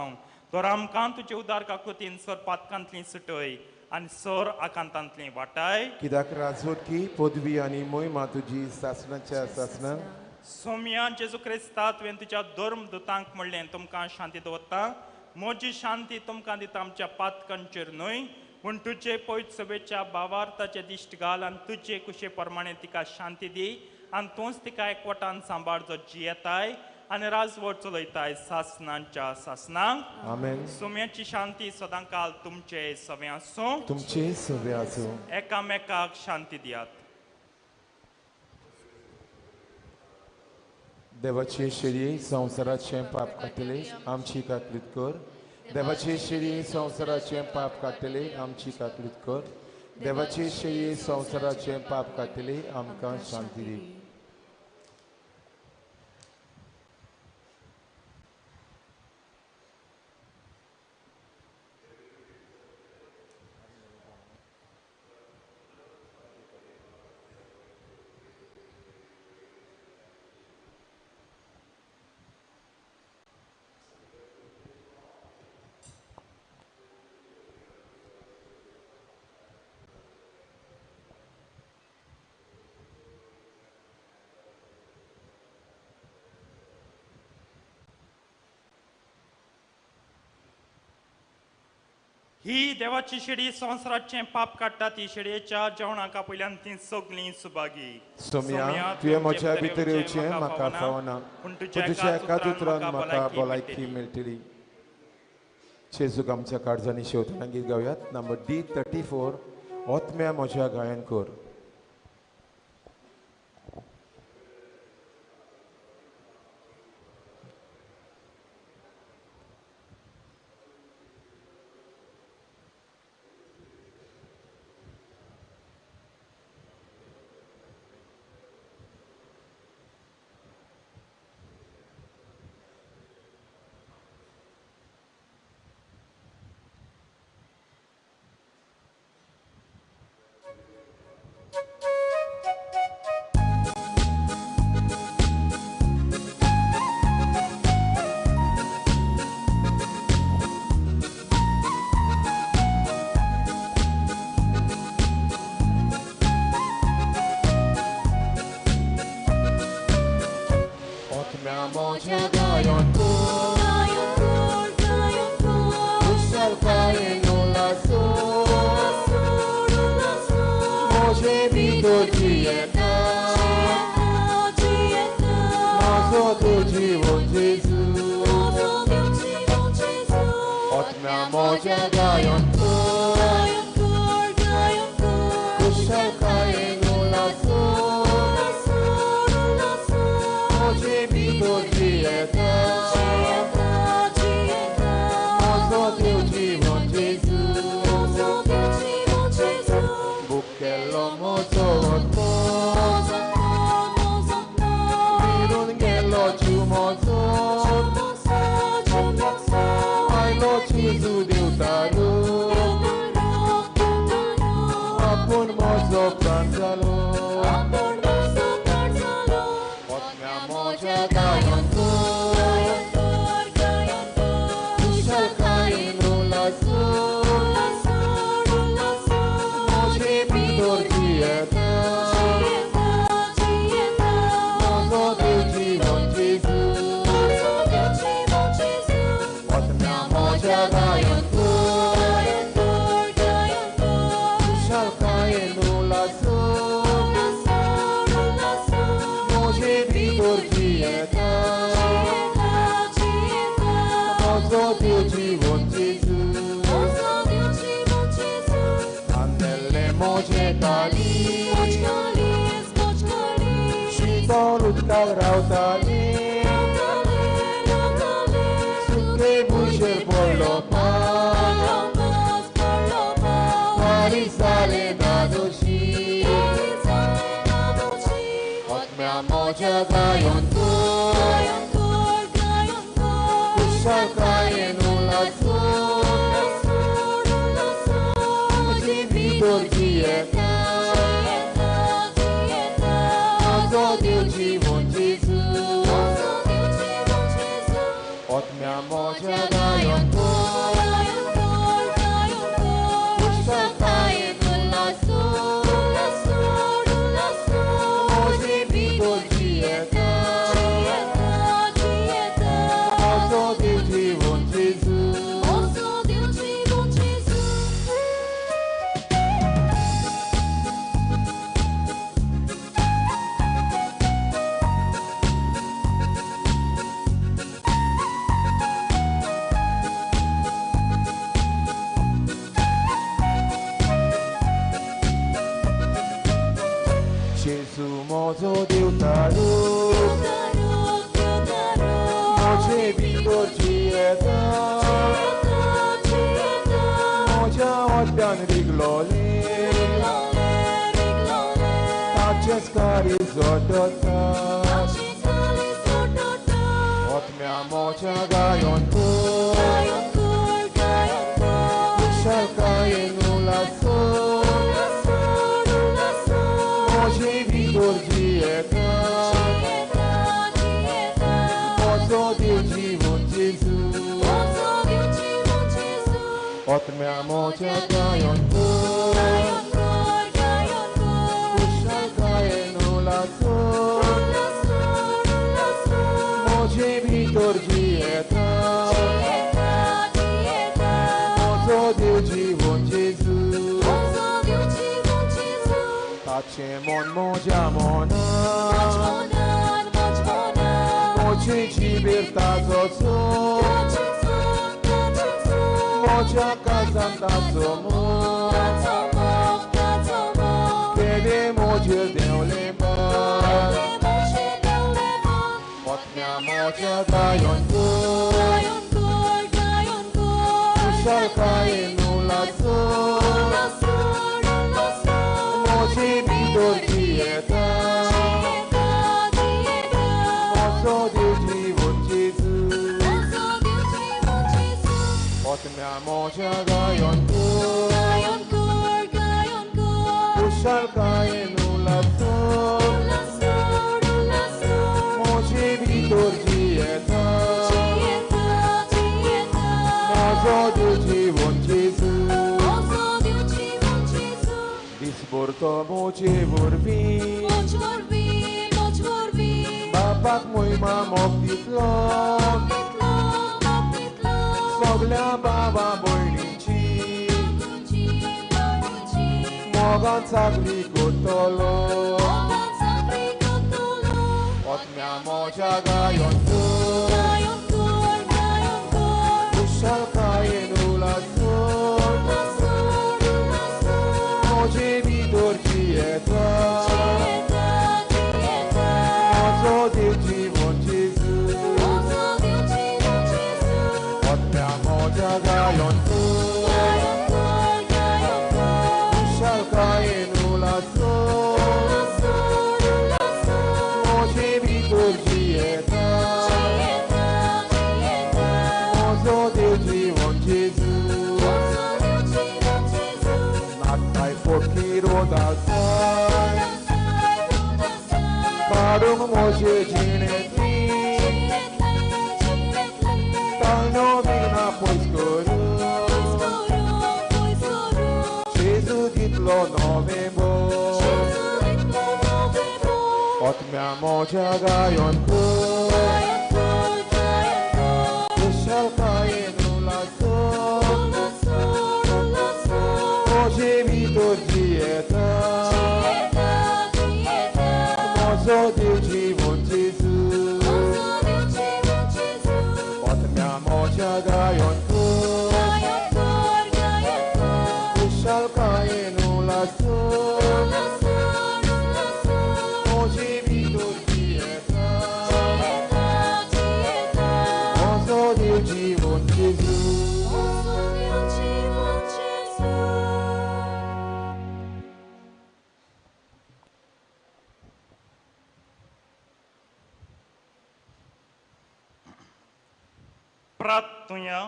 तर आमकां तुजे उदार काकुतीन सर पातकांतली सुटय आनी सर आकांतांतली वाटाय. कित्याक राजवटकी पदवी आनी मोहिमा तुजी सासणाच्या सासणा. सोम्या जेजू क्रिस्ता, तुवें तुज्या धर्म दुतांक म्हणलें तुमकां शांती दवरता, म्हजी शांती तुमकां दिता, आमच्या पातकांचेर न्हय पूण तुजे पयत सभेच्या भावार्थाचे दिश्ट घाल आनी तुजे कुशे प्रमाणे तिका शांती दी आनी तूंच तिका एकवटान सांबाळ जो जियेताय आनी राजवट चलयताय सासनांच्या सासनांक. आमेन. सोम्याची शांती सदांकाल तुमचे सवे आसूं, तुमचे सवे आसूं. एकामेकाक शांती दियात. देवाचे शिरी संवसाराचें पाप काडटले आमची काकलीत कर. देवाचे शिरी संवसाराचें पाप काडटले आमची काकलीत कर. देवाचे शिरी संवसाराचें पाप काडटले आमकां शांती दी. ही देवाची शेडी संवसाराचें पाप काडटा ती शेडयेच्या जेवणाक आपयल्यान ती सगळीं सुभागी. सोम्या, तुवें म्हज्या भितर येवचें म्हाका फावना, पूण तुज्या एकाच उतरान म्हाका भलायकी मेळटली. जेजूक आमच्या काळजांनी शेवतना गीत गावयात. नंबर D34, ओतम्या म्हज्या गायन कर. मोज्या गायन कुशलकायेन उल्हासो म्हजे भितर जियेता म्हजो देव जिवन जेजू बुकेल्लो म्हजो आत्मो विरून गेलो जीव म्हजो आयलो जेजू देवतारो आपूण म्हजो प्राण जालो आत्म्या म्हज्या गायन कुशलकायेन उल्हासो म्हजे भितर जियेता म्हजो देव जिवन जेजू आत्म्या म्हज्या गायन कुशलकायेन उल्हासो म्हजे भितर जियेता म्हजो देव जिवन जेजू आंदले म्हजे काळीज शीतळ उदकाक रावताली सुके भुंयेर पडलो पास जाले धादोशी आत्म्या म्हज्या गायन कुशलकायेन उल्हासो म्हजे भितर जियेता म्हजो देव जिवन जेजू आत्म्या म्हज्या गायन कुशलकायेन उल्हासो म्हजे भितर जियेता म्हजो देव जिवन जेजू. जेजू म्हजो देवतारो म्हजे भितर जियेता म्हज्या ओट्यान रिगलोलें ताचेंच काळीज ओडटा आत्म्या म्हज्या गायन कुशलकायेन उल्हासो म्हजे भितर जियेता म्हजो देव जिवन जेजू आत्म्या म्हज्या गायन कुशलकायेन उल्हासो म्हजे भितर जियेता म्हजो देव जिवन जेजू ताचें मन म्हज्या मनान म्हजे जिबेर ताचो जोर म्हज्या काळजान ताचो मोग केदें म्हजेर देंवलें भार आत्म्या म्हज्या गायन कुशलकायेन उल्हासो म्हजे भितर जियेता म्हजो देव जिवन जेजू आत्म्या म्हज्या गायन कुशलकायेन उल्हासो म्हजे भितर जियेता म्हजो देव जिवन जेजू दिसभर तो म्हजे वरवीं बापाक मोहिमा मोग दितलो सगल्या बाबा भयणीची मोगान सागरी करतलो आत्म्या म्हज्या गायन कुशलकायेन उल्हासो मोजो देव जीवन जेजू आत्म्या मोज्या गायन खुशालकायेन उलासो मोजे भितर जियेता मोजो देव जीवन जेजू नाताय फकीर दासाय काडूंक मोजे जिणेंतली ताळणो विघ्नां पयस करून जेजू दितलो नवें बोल आत्म्या मोज्या गायन कर खुशालकायेन उलासो मोजे भितर जियेता मोजो देव जीवन जेजू आत्म्या मोज्या गायन कर खुशालकायेन उलासो मोजे भितर जियेता मोजो देव जीवन जेजू. प्रार्थुया.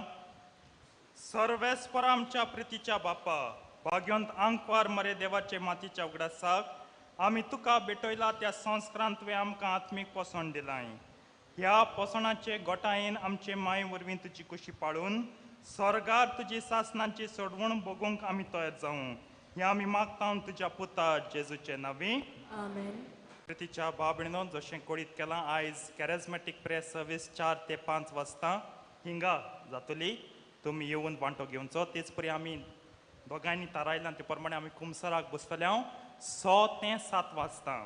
सर्वेस्पर आमच्या प्रितीच्या बापा भाग्यवंत आंकवार मरे देवाचे मातीच्या उगडासाक आमी तुका भेटयला त्या संस्कारान तुवें आमकां आत्मीक पोसण दिलाय. ह्या पोसणाचे गोटायेन आमचे माय वरवीं तुजी कुशी पाळून स्वर्गार तुजी सासनाची सोडवण भोगूंक आमी तयार जावं ह्या आमी मागता तुज्या पुता जेजूचे नांवी. आमेन. प्रितीच्या भाव भयणीनो, जशें कळीत केलां आयज कॅरेजमॅटीक प्रेयर सर्वीस 4 ते 5 वाजता हिंगा जातली. तुमी येवन वांटो घेवचो. तेच परी आमी दोगांयनी थारायलां ते प्रमाणे आमी कुमसराक बसतले हांव 6 ते 7 वाजता.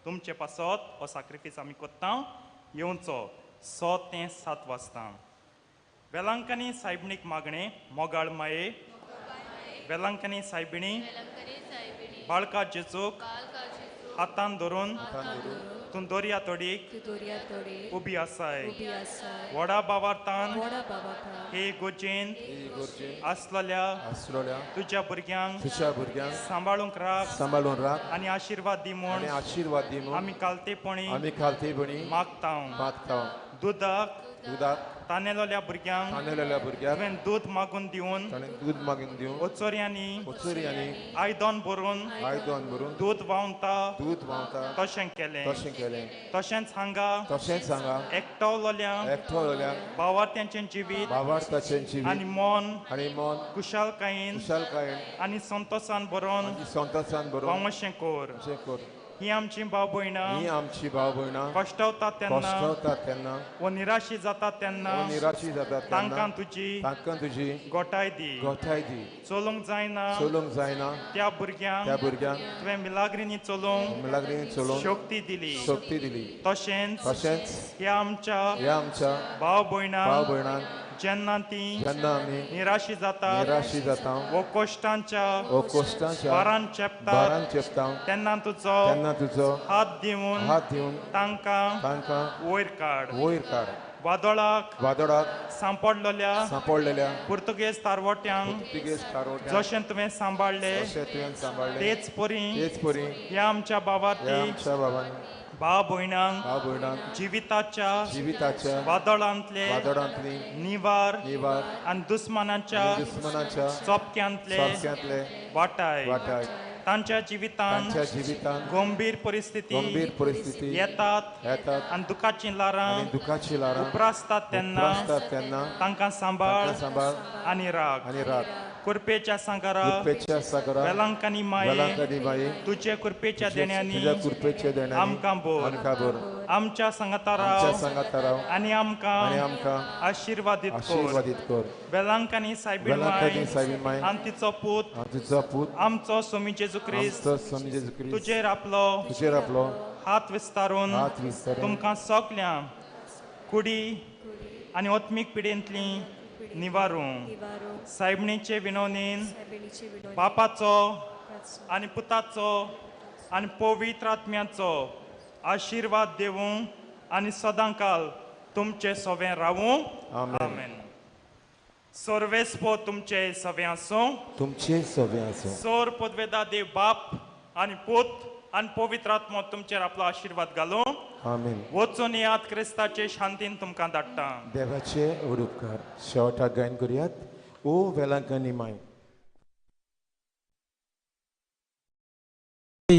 तुमचे पासत हो साक्रिफीस आमी कोत्ता. येवचो 6 ते 7 वाजता. वेलांकनी सायबिणीक मागणें. मोगाळ माये वेलांकनी सायबिणी बाळका जेजूक हातान धरून तूं दर्या तोडीक उबी आसाय. व्हडा बावार्थान हे गोजेन आसलेल्या तुज्या भुरग्यांक सांबाळूंक राख आनी आशिर्वाद दी म्हूण आमी कालतेपणी मागता. दुदाक तानेलोल्या भुरग्यांक तुवें दूद मागून दिवन ओचोऱ्यांनी आयदन भरून दूद व्हांवता तशें केलें. तशेंच हांगा एकटवलोल्या भावार्थ्यांचें जिवीत आनी मन खुशालकायेन आनी संतोसान भरून व्हांवशें कर. ही आमची भाव भयणां कश्टवतात तेन्ना वो निराशी जातात तेन्ना तांकां तुजी गोठाय दी. चलूंक जायना त्या भुरग्यांक तुवें मिलाग्रिनी चलूंक शक्ती दिली. तशेंच ह्या आमच्या भाव भयणांक जेन्ना ती निराशी जाता वो कश्टांच्या भारान चेपतात तेन्ना तुजो हात दिवन तांकां वयर काड. वादळाक सांपडलेल्या पुर्तुगेज तारवट्यांक जशें तुवें सांबाळ्ळें तेच परी ह्या आमच्या भावार्थी भाव भयणांक जिविताच्या वादळांतले निवार आनी दुस्मानाच्या चोपक्यांतले वाटाय. तांच्या जिवितांत गंभीर परिस्थिती येतात आनी दुखाचीं ल्हारां उप्रासतात तेन्ना तांकां सांबाळ आनी राग. कृपेच्या सागरा वेलांकनी माये तुजे कृपेच्या देण्यांनी आमकां भर. आमच्या सांगाता राव आनी आमकां आशिर्वादीत कर. वेलांकनी सायबीण माय आनी तिचो पूत आमचो स्वामी जेजू क्रिस्त तुजेर आपलो हात विस्तारून तुमकां सगळ्या कुडी आनी आत्मीक पिडेंतली निवारूं. सायबणीचे विनवणीन बापाचो आनी पुताचो आनी पवित्र आत्म्याचो आशिर्वाद देवूं. आनी सदांकाल तुमचे सवें रावूं. आमेन. सर्वेस्पो तुमचे सवें आसूं. तुमचे सवें आसूं. सोर पदवेदा देव बाप आनी पूत आनी पवित्र आत्मो तुमचेर आपलो आशिर्वाद घालूं. आमेन. वचून याद क्रिस्ताचे शांतीन तुमकां धाडटा. देवाचे उपकार. शेवटाक गायन करुयात ओ वेलांकनी माय.